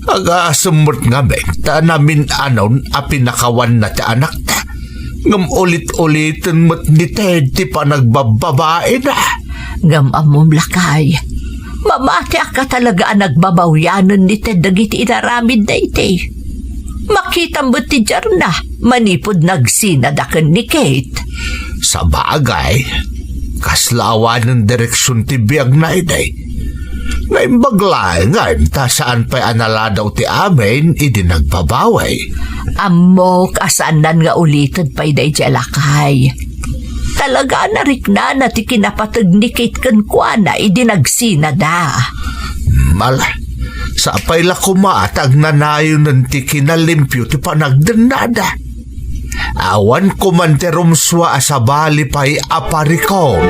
agasem met ngamin ta namin-anon a pinakawanna ti anakta. Ngem ulit-uliten met ni Ted ti panagbababaina. Ngem ammom, lakay, mamatiak a talaga a nagbabawianen ni Ted dagiti inaramidna iti. Makitam met ti diarna manipud nagsinada ken ni Kate. Sabagay, kasla awanen direksion ti biagna idi. Naimbag laengen ta saan pay a naladaw ti amin idi nagbabawi. Ammok a saannan nga uliten pay daydiay a lakay. Talaga a nariknana ti kinapateg ni Kate kenkuana idi nagsinada. Ala, sapay la koma ta agnanayonen ti kinalimpio ti panagdennada. Awan koman ti rumsua a sabali pay a parikut.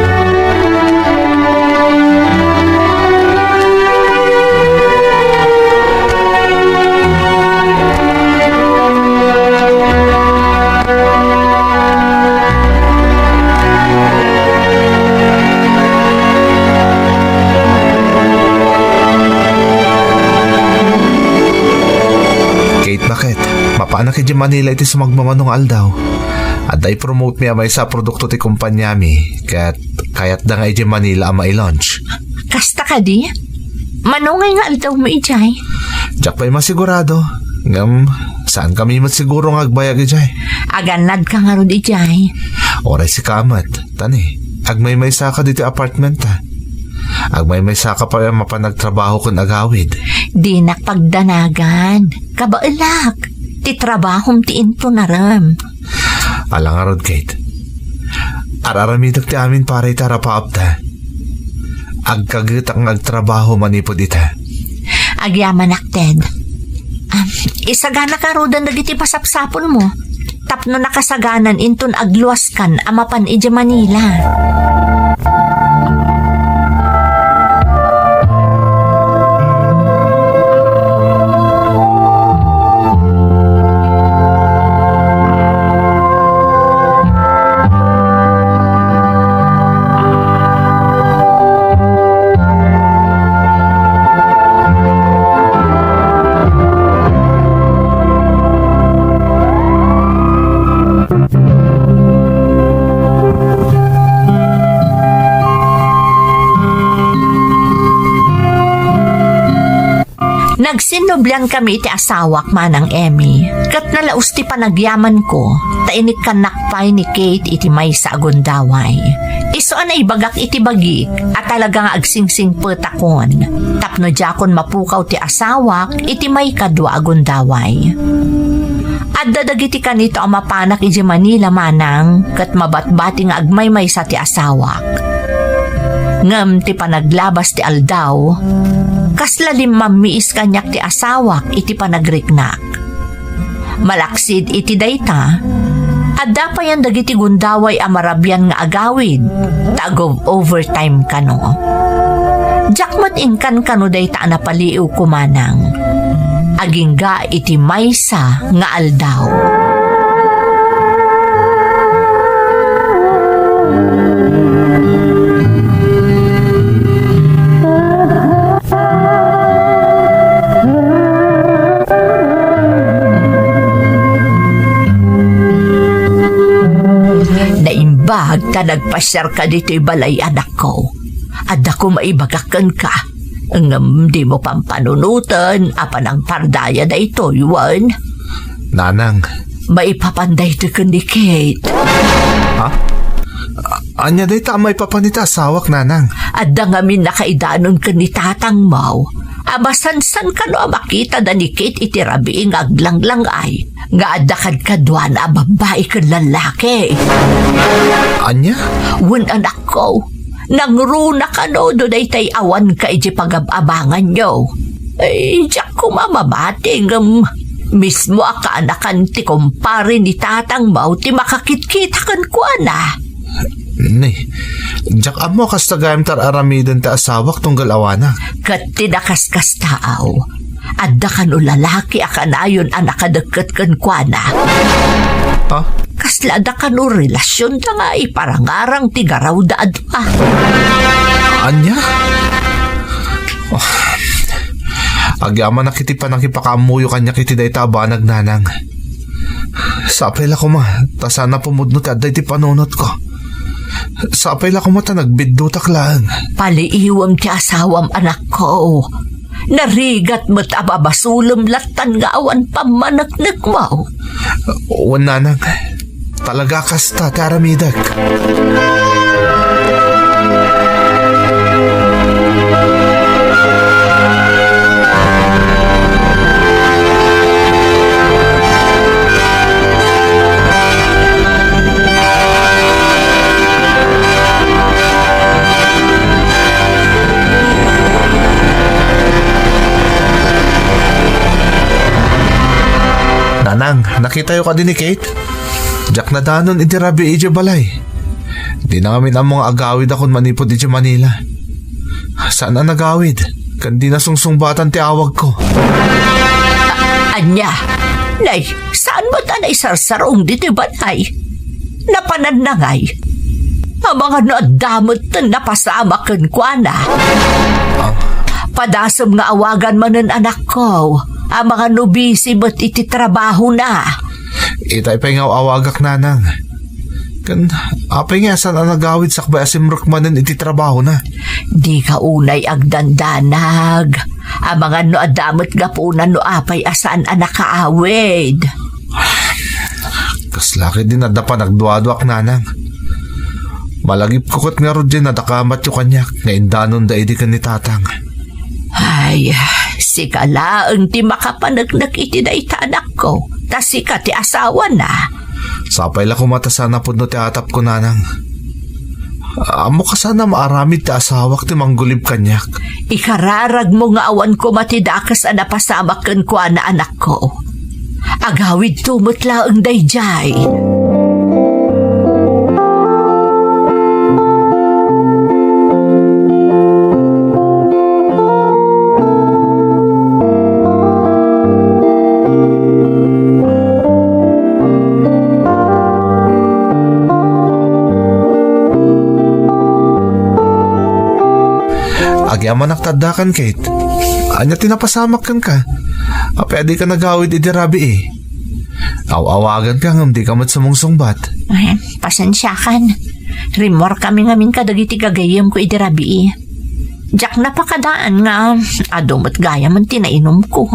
Kate, baket? Mapaanak idiay Manila iti sumagmamano nga aldaw. Adda ipromote mi a maysa a produkto ti kompaniami, ket kayatda nga idiay Manila a mai-launch. Kasta kadi? Mano ngay nga aldawmo idiay? Diak pay masigurado. Ngem, saankami met siguro nga agbayag idiay. Agannadka ngarud idiay. Uray sika met. Tani, agmaymaysaka ditoy apartment, a. Agmaymaysaka pay a mapan agtrabaho ken agawid. Dinak pagdanagan. Kabaelak. Ti trabahom ti intunarem. Ala ngarud, Kate. Ar-aramidek ti amin para iti arapaapda. Agkagetak nga agtrabaho manipud ita. Agyamanak, Ted. Ah, isagana ngaruden dagiti masapsapulmo tapno nakasaganan inton agluaskan a mapan idiay Manila. Nagsinnubliankami iti asawak, Manang Emmy, ket nalaus ti panagyamanko ta inikkannak pay ni Kate iti maysa a gundaway. Isu a naibagak iti bagik a talaga nga agsingsingpetakon tapno diakon mapukaw ti asawak iti maikadua a gundaway. Adda dagiti kanito a mapanak idiay Manila, Manang, ket mabatbati nga agmaymaysa ti asawak. Ngem ti panaglabas ti aldaw, kasla limmammiis kaniak ti asawak iti panagriknak. Malaksid iti dayta, adda payen dagiti gundaway a marabian nga agawid ta ag-overtime kano. Diak met inkankano dayta a napaliiwko, Manang. Agingga iti maysa nga aldaw. Ta nagpasiarka ditoy balay, anakko. Adda koma ibagak kenka. Ngem dimo pampanunoten a panangpardaya daytoy, wen? Nanang. Maipapan daytoy ken ni Kate. Ha? A-, ania dayta a maipapan iti asawak, Nanang? Adda ngamin a kaidanon ken ni tatangmo a masansan kano a makita da ni Kate iti rabii nga aglanglang-ay nga adda kadkaduan a babbai ken lallaki. Ania? Wen, anakko, nangruna kano no daytay awanka iti pagab-abanganyo. Ay, diak koma mamati ngem mismo a kaanakan ti kumpare ni tatangmo ti makakitkita kenkuana. Ni, diak ammo a kasta gayam ti ar-aramiden ti asawak tunggal awanak. Ket ti nakaskastaaw, adda kano lalaki a kanayon a nakadekket kenkuana. Ha? Kasla adda kano relasionda nga iparangarang ti garawda a dua. Ania? Oh. Agyamanak iti pannakipakaammoyo kaniak iti dayta a banag, Nanang. Sapay la koma, ta saan a pumudno ti adda iti panunotko. Sapay la koma ta nagbiddutak laeng. Paliiwem ti asawam, anakko. Narigat met a babasolem lattan nga awan pammaneknekmo. Wen, Nanang. Talaga kasta ti aramidek. Nanang, nakitayo kadi ni Kate? Diak nadanon iti rabii idiay balay. Dina ngamin ammo nga agawidakon manipud idiay Manila. Saan a nagawid, ken dina sungsungbatan ti awagko. A-, ania? Nay, saan met a naisarsarong ditoy balay? Napananna ngay? Amangan no adda met ti napasamak kenkuana. Ah. Padasem nga awagan manen, anakko. Amangan no busy met iti trabahona. Itay pay nga aw-awagak, Nanang. Ken apay nga saan a nagawid sakbay a simrek manen iti trabahona? Dika unay agdandanag. Amangan no adda met gapuna no apay a saan a nakaawid. Kasla ketdin adda panagduaduak, Nanang. Malagipko ket ngarud diay nadakamatyo kaniak nga indanonda idi ken ni Tatang. Ay, sika laeng ti makapaneknek iti dayta, anakko, ta sika ti asawana. Sapay la koma ta saan a pudno ti atapko, Nanang. Ammok a saan a maaramid ti asawak ti manggulib kaniak. Ikararagmo nga awan koma ti dakes a napasamak kenkuana, anakko. Agawidto met laeng daydiay. Agyamanak ta addakan, Kate. Ania ti napasamak kenka? Apay a dika nagawid idi rabii? Aw-awaganka ngem dika met sumungsungbat. Eh, pasensiakan. Rimmuarkami ngamin kadagiti gagayyemko idi rabii. Diak napakadaan nga adu met gayam ti nainumko.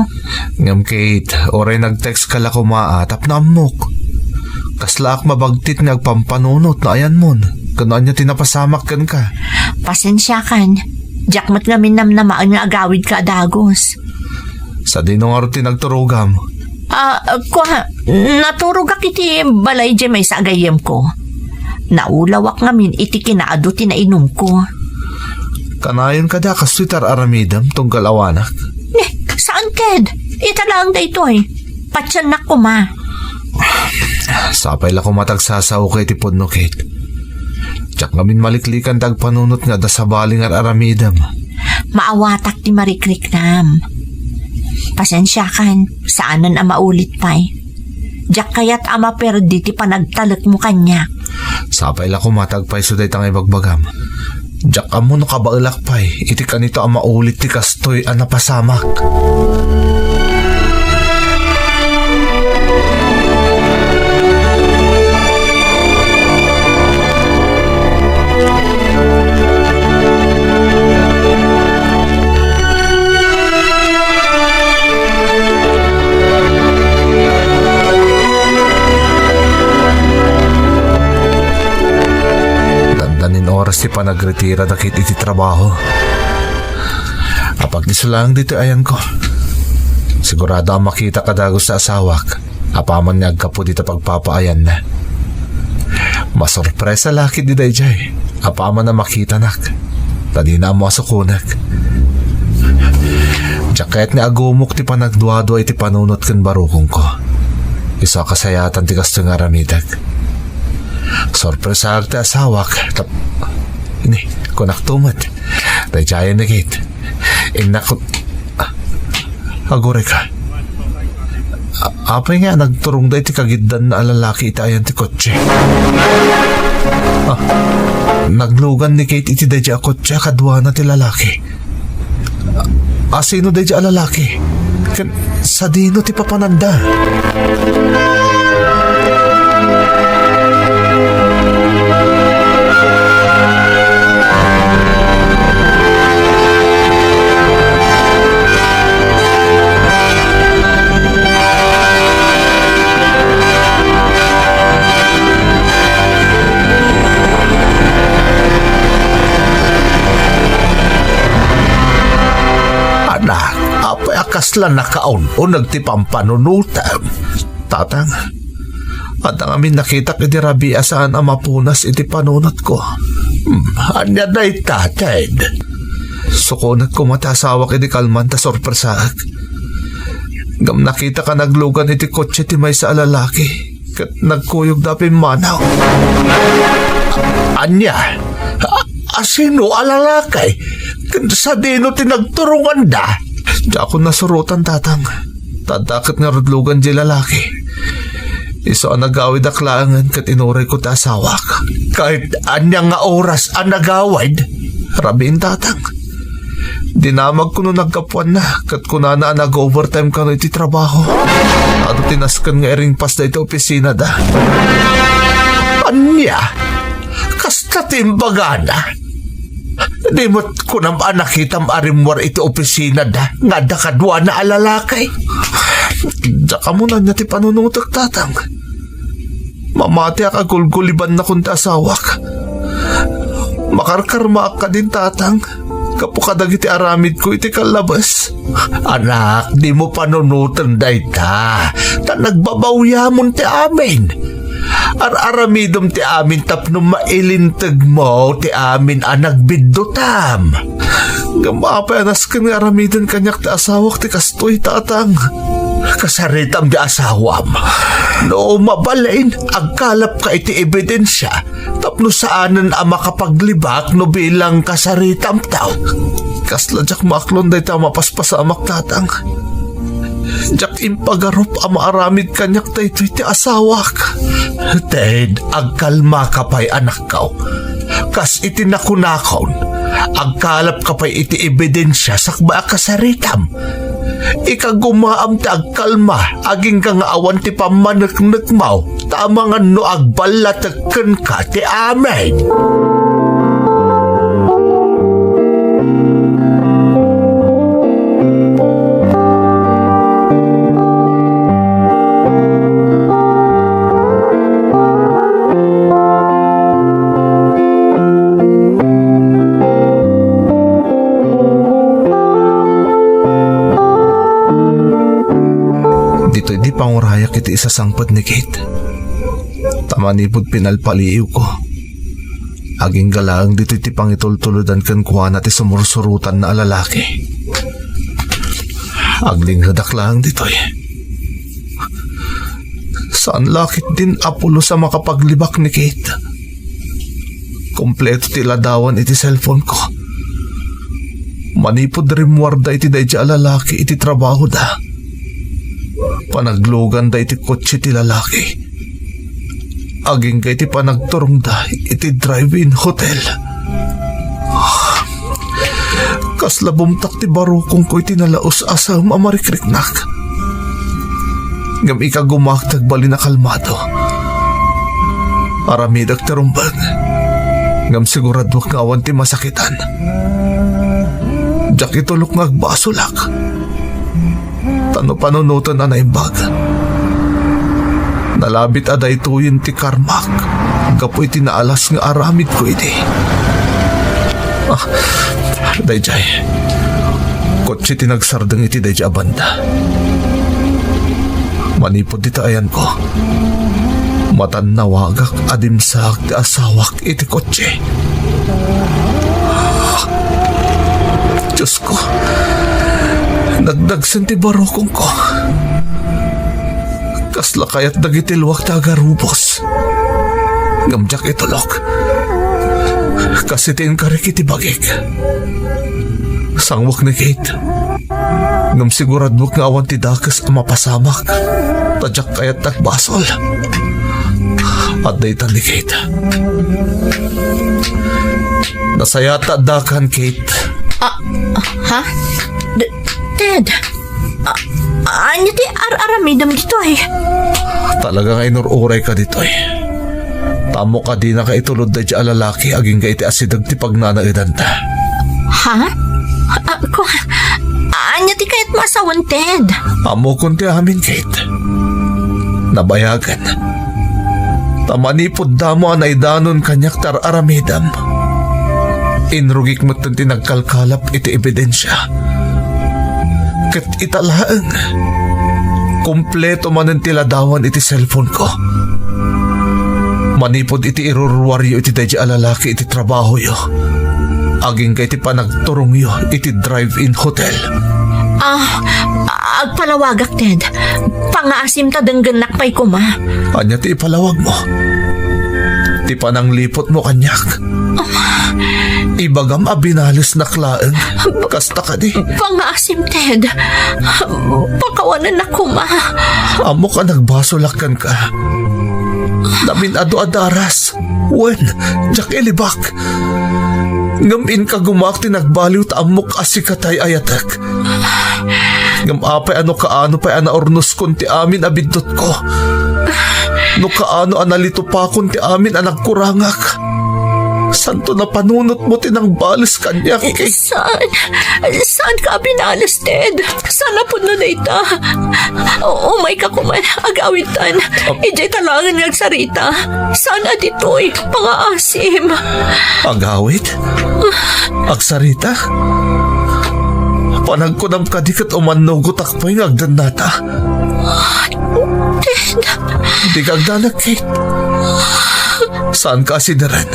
Ngem Kate, uray nag-text ka la koma a tapno ammok. Kaslaak mabagtit nga agpampanunot no ayanmon ken no ania ti napasamak kenka. Pasensiakan. Diak met ngamin namnamaen nga agawidka a dagus. Sadino ngarud ti nagturogam? Ah, kua, naturogak iti balay diay maysa a gayyemko. Naulawak ngamin iti kinaadu ti nainumko. Kanayon kadi a kastoy ti ar-aramidem tunggal awanak? Ne, saan, Ted. Ita laeng daytoy. Patiennak koma. Sapay la koma ta agsasaoka iti pudno, Kate. Diak ngamin maliklikan ti agpanunot nga adda sabali nga ar-aramidem. Maawatak ti marikriknam. Pasensiakan, saanen a maulit pay. Diak kayat a maperdi ti panagtalekmo kaniak. Sapay la koma ta agpayso dayta nga ibagbagam. Diak ammo no kabaelak pay iti kanito a maulit ti kastoy a napasamak. panagritira dagiti iti trabaho. Apag-iso laeng ditoy ayanko. Sigurado a makitak a dagus ti asawak apaman nga aggapu dita pagpapaayanna. Masorpresa la ketdi daydiay apaman a makitanak. Ta dina ammo a sukonek. Diak kayat nga agumok ti panagduadua iti panunot ken barukongko. Isu a kasayatan ti kastoy nga aramidek. Sorpresaak ti asawak. Tap-, ini, kunakto met. Daydiayen ni Kate. Innak-, ah, aguray ka. A-, apay nga nagturongda iti kagiddanna a lalaki iti ayan ti kotse? Ah, naglugan ni Kate iti daydiay a kotse a kaduana ti lalaki. A-, asino daydiay a lalaki? Ken sadino ti papananda? Anak, apay a kasla nakaun-uneg ti pampanunotem? Tatang, adda ngamin nakitak idi rabii a saan a mapunas iti panunotko. Hmm, ania dayta, Ted? Sukonek koma ti asawak idi kalman ta sorpresaek. Ngem nakitak a naglugan iti kotse ti maysa a lalaki ket nagkuyogda a pimmanaw. Ania? A-, asino a lalaki? Ken sadino ti nagturonganda? Diakon nasurotan, Tatang. Ta adda ket ngarud lugan diay lalaki. Isu a nagawidak laengen ket inurayko ti asawak. Ket ania nga oras a nagawid? Rabiin, Tatang. Dinamagko no naggapuanna, ket kunana a nag-overtime kano iti trabaho. Adu ti nasken nga iringpasda iti opisinada. Ania? Kasta ti imbagana? Di met kunam a nakitam a rimmuar iti opisinada nga adda kaduana a lalaki? Diak ammo no ania ti panunotek, Tatang. Mamatiak a gulgulibannakon ti asawak. Makarkarmaak kadin, Tatang, gapu kadagiti aramidko iti kallabes. Anak, dimo panunoten dayta, ta nagbabawyamon ti amin. Ar-aramidem ti amin tapno mailintegmo ti amin a nagbiddutam. Ngem apay a nasken nga aramiden kaniak ti asawak ti kastoy, Tatang? Kasaritam ti asawam. No mabalin, agkalapka iti ebidensia tapno saanen a makapaglibak no bilang kasaritamto. Kasla diak maaklon dayta a mapaspasamak, Tatang. Diak impagarup a maaramid kaniak daytoy ti asawak. Ted, agkalmaka pay, anakko. Kas iti nakunakon, agkalapka pay iti ebidensia sakbay a kasaritam. Ikagumaam ti agkalma, agingga nga awan ti pammaneknekmo, ta amangan no agballatek kenka ti amin. Ditoy di pangurayak iti isasangpet ni Kate. Ta manipud pinalpaliiwko, agingga laeng ditoy ti pangitultulodan kenkuana ti sumursurotanna a lalaki. Aglinggedak laeng ditoy. Saan la ketdin a pulos a makapaglibak ni Kate. Kompleto ti ladawan iti cellphone-ko. Manipud rimmuarda iti daydiay a lalaki iti trabahoda. Panagluganda iti kotse ti lalaki. Agingga iti panagturongda iti drive-in hotel. Kasla bumtak ti barukongko iti nalaus a saem a marikriknak. Ngem ikagumaak ti agbalin a kalmado. Aramidek ti rumbeng, ngem siguraduak nga awan ti masakitan. Diak itulok nga agbasolak. Ta no panunoten a naimbag, nalabit a daytoyen ti karmak gapu iti naalas nga aramidko idi. Ah, dayjay. Kotse ti nagsardeng iti dayjay a banda. Manipud dita ayanko, matannawagak a dimsaak ti asawak iti kotse. Diosko, nagdagsen ti barukongko. Kasla kayat dagiti luak ti agarubos. Ngem diak itulok. Kas iti inkarik iti bagik. Sangwek ni Kate. Ngem siguraduek nga awan ti dakes a mapasamak. Ta diak kayat agbasol. Adda itan ni Kate. Nasayaat ta addakan, Kate. Ah, ha? D-, Ted, a-, ania ti ar-aramidem ditoy? Talaga nga inur-urayka ditoy. Ta ammok a dinaka itulod daydiay a lalaki agingga iti asideg ti pagnanaedanta. Ha? A-, ko-, ania ti kayatmo a sawen, Ted? Ammokon ti amin, Kate. Nabayagen. Ta manipud damo a naidanon kaniak ti ar-aramidem, inrugik metten ti nagkalkalap iti ebidensia. Ket ita laeng, kompleto manen ti ladawan iti cellphone-ko. Manipud iti iruruaryo iti daydiay a lalaki iti trabahoyo, agingga iti panagturongyo iti drive-in hotel. Ah, agpalawagak, Ted. Pangaasim ta denggennak pay koma. Ania ti ipalawagmo? Ti panangliputmo kaniak? Ibagam a binalesnak laeng. Kasta kadi? Pangaasim, Ted. Pakawanennak koma. Ammok a nagbasolak kenka. Namin-adu a daras. Wen, diak ilibak. Ngem inkagumaak ti nagbaliw ta ammok a sika ti ay-ayatek. Ngem apay a no kaano pay a naurnoskon ti amin a biddutko? No kaano a nalitupakon ti amin a nagkurangak? Santo, napanunotmo ti nangbales kaniak, eh. Saan? Saanka a binales, Ted? Saan a pudno dayta? O-, umayka koman, agawidtan. Ap- Idiay ta laeng nga agsarita. Saan a ditoy? Pangaasim. Agawid? Agsarita? Panagkunam kadi ket umannugotak pay nga agdannata? Ted. Dika agdanag, Kate. Saanka a sideren?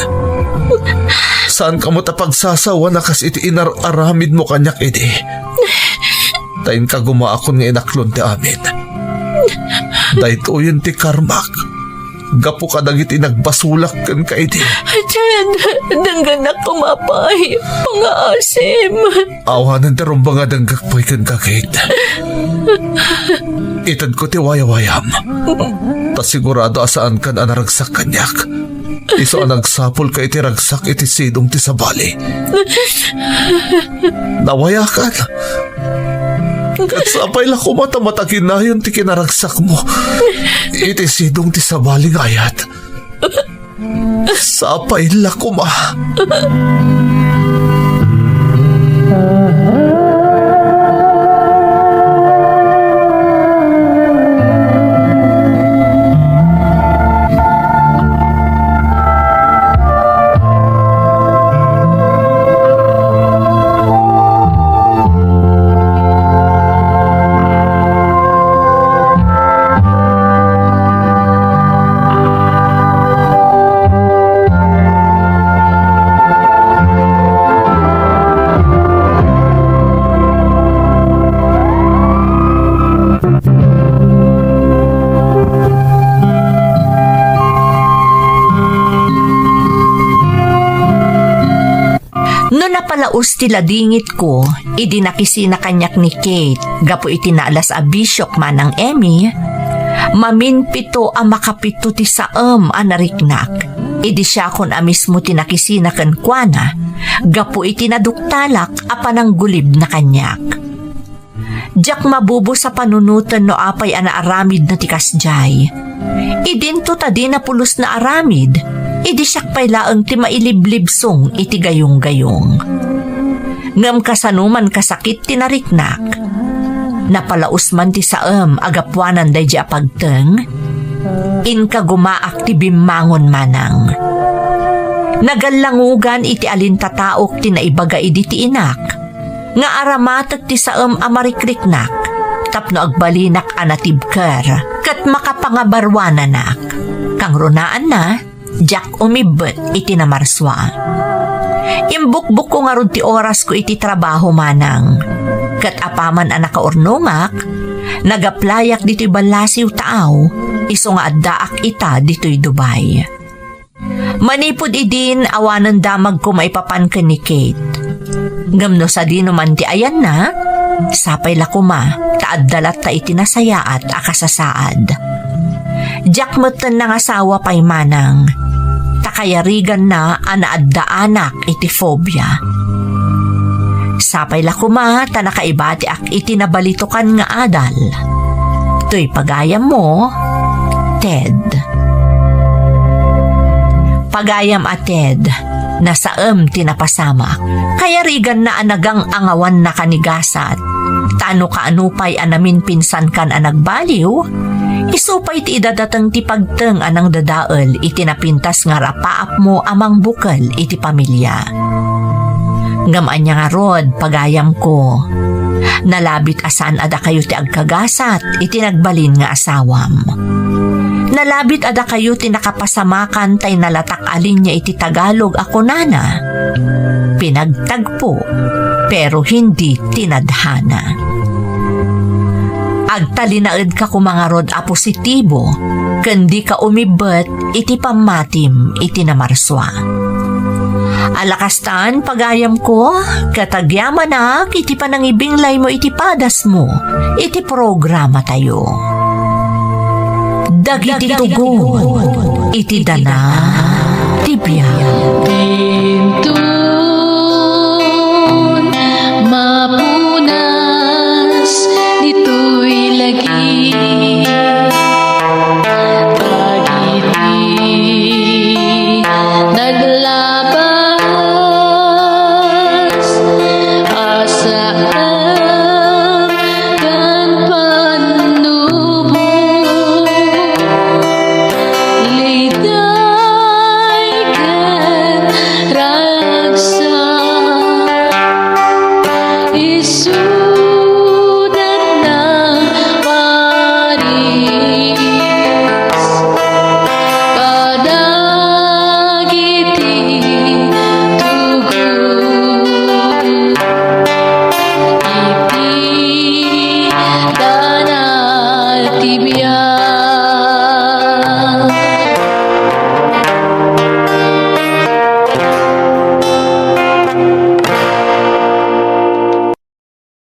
Saanka met a pagsasawan a kas iti inar-aramidmo kaniak idi? Ta inkagumaakon nga inaklon ti amin. Daytoyen ti karmak gapu kadagiti nagbasolak kenka idi. Ted, denggennak koma pay. Pangaasim. Awanen ti rumbeng a denggek pay kenka, Kate. Itedko ti wayawayam. Ta sigurado a saankan a naragsak kaniak. Isu a nagsapulka iti ragsak iti sidong ti sabali. Nawayakan. Ket sapay la koma ta mataginayon ti kinaragsakmo iti sidong ti sabali nga ayat. Sapay la koma. No napalaus ti ladingitko, idi nakisina kaniak ni Kate gapu iti naalas a bisiok manang Emmy, maminpito a makapito ti saem a nariknak. Idi siakon a mismo ti nakisina kenkuana, gapu iti naduktalak a pananggulibna kaniak. Diak mabubos a panunoten no apay a naaramidna ti kasdiay. Idinto ta dina pulos naaramid, idi siak pay laeng ti mailiblibsong iti gayunggayong. Ngem kasano man kasakit ti nariknak, napalaus man ti saem a gapuanan daydi a pagteng, inkagumaak ti bimmangon manang. Nagallangugan iti alintataok ti naibaga idi ti inak, nga aramatek ti saem a marikriknak, tapno agbalinak a natibker ket makapangabaruananak. Kangrunaanna, diak umibbet iti namarsua. Imbukbokko ngarud ti orasko iti trabaho manang. Ket apaman a nakaurnongak, nagaplayak ditoy ballasiw taaw, isu nga addaak ita ditoy Dubai. Manipud idin, awanen damagko maipapan ken ni Kate. Ngem no sadino man ti ayanna, sapay la koma ta adda latta iti nasayaat a kasasaad. Diak metten nangasawa pay manang, ta kayariganna a naaddaanak iti phobia. Sapay la koma ta nakaibatiak iti nabalitokan nga adal. Toy pagayammo, Ted. Pagayam a Ted, nasaem ti napasamak. Kayariganna a nagang-angawan nakanigasat. Ta no kaano pay a naminpinsankan a nagbaliw, isu pay ti idadateng ti pagteng a nangdadael iti napintas nga rapaapmo a mangbukel iti pamilia. Ngem ania ngarud, pagayamko, nalabit a saan a dakayo ti agkagasat iti nagbalin nga asawam. Nalabit a dakayo ti nakapasamakan tay nalatak a linia iti Tagalog a kunana, "Pinagtagpo, pero hindi tinadhana." Agtalinaedka koma ngarud a positibo, ken dika umibbet iti pammatim iti namarsua. Ala kastan, pagayamko, ket agyamanak iti panangibinglaymo iti padasmo iti programatayo. Dagiti tugon iti dana ti biag. Dintun mapunas ditoy lagi. Dagiti naglabas a saan ken pannubo, liday ken ragsak, isu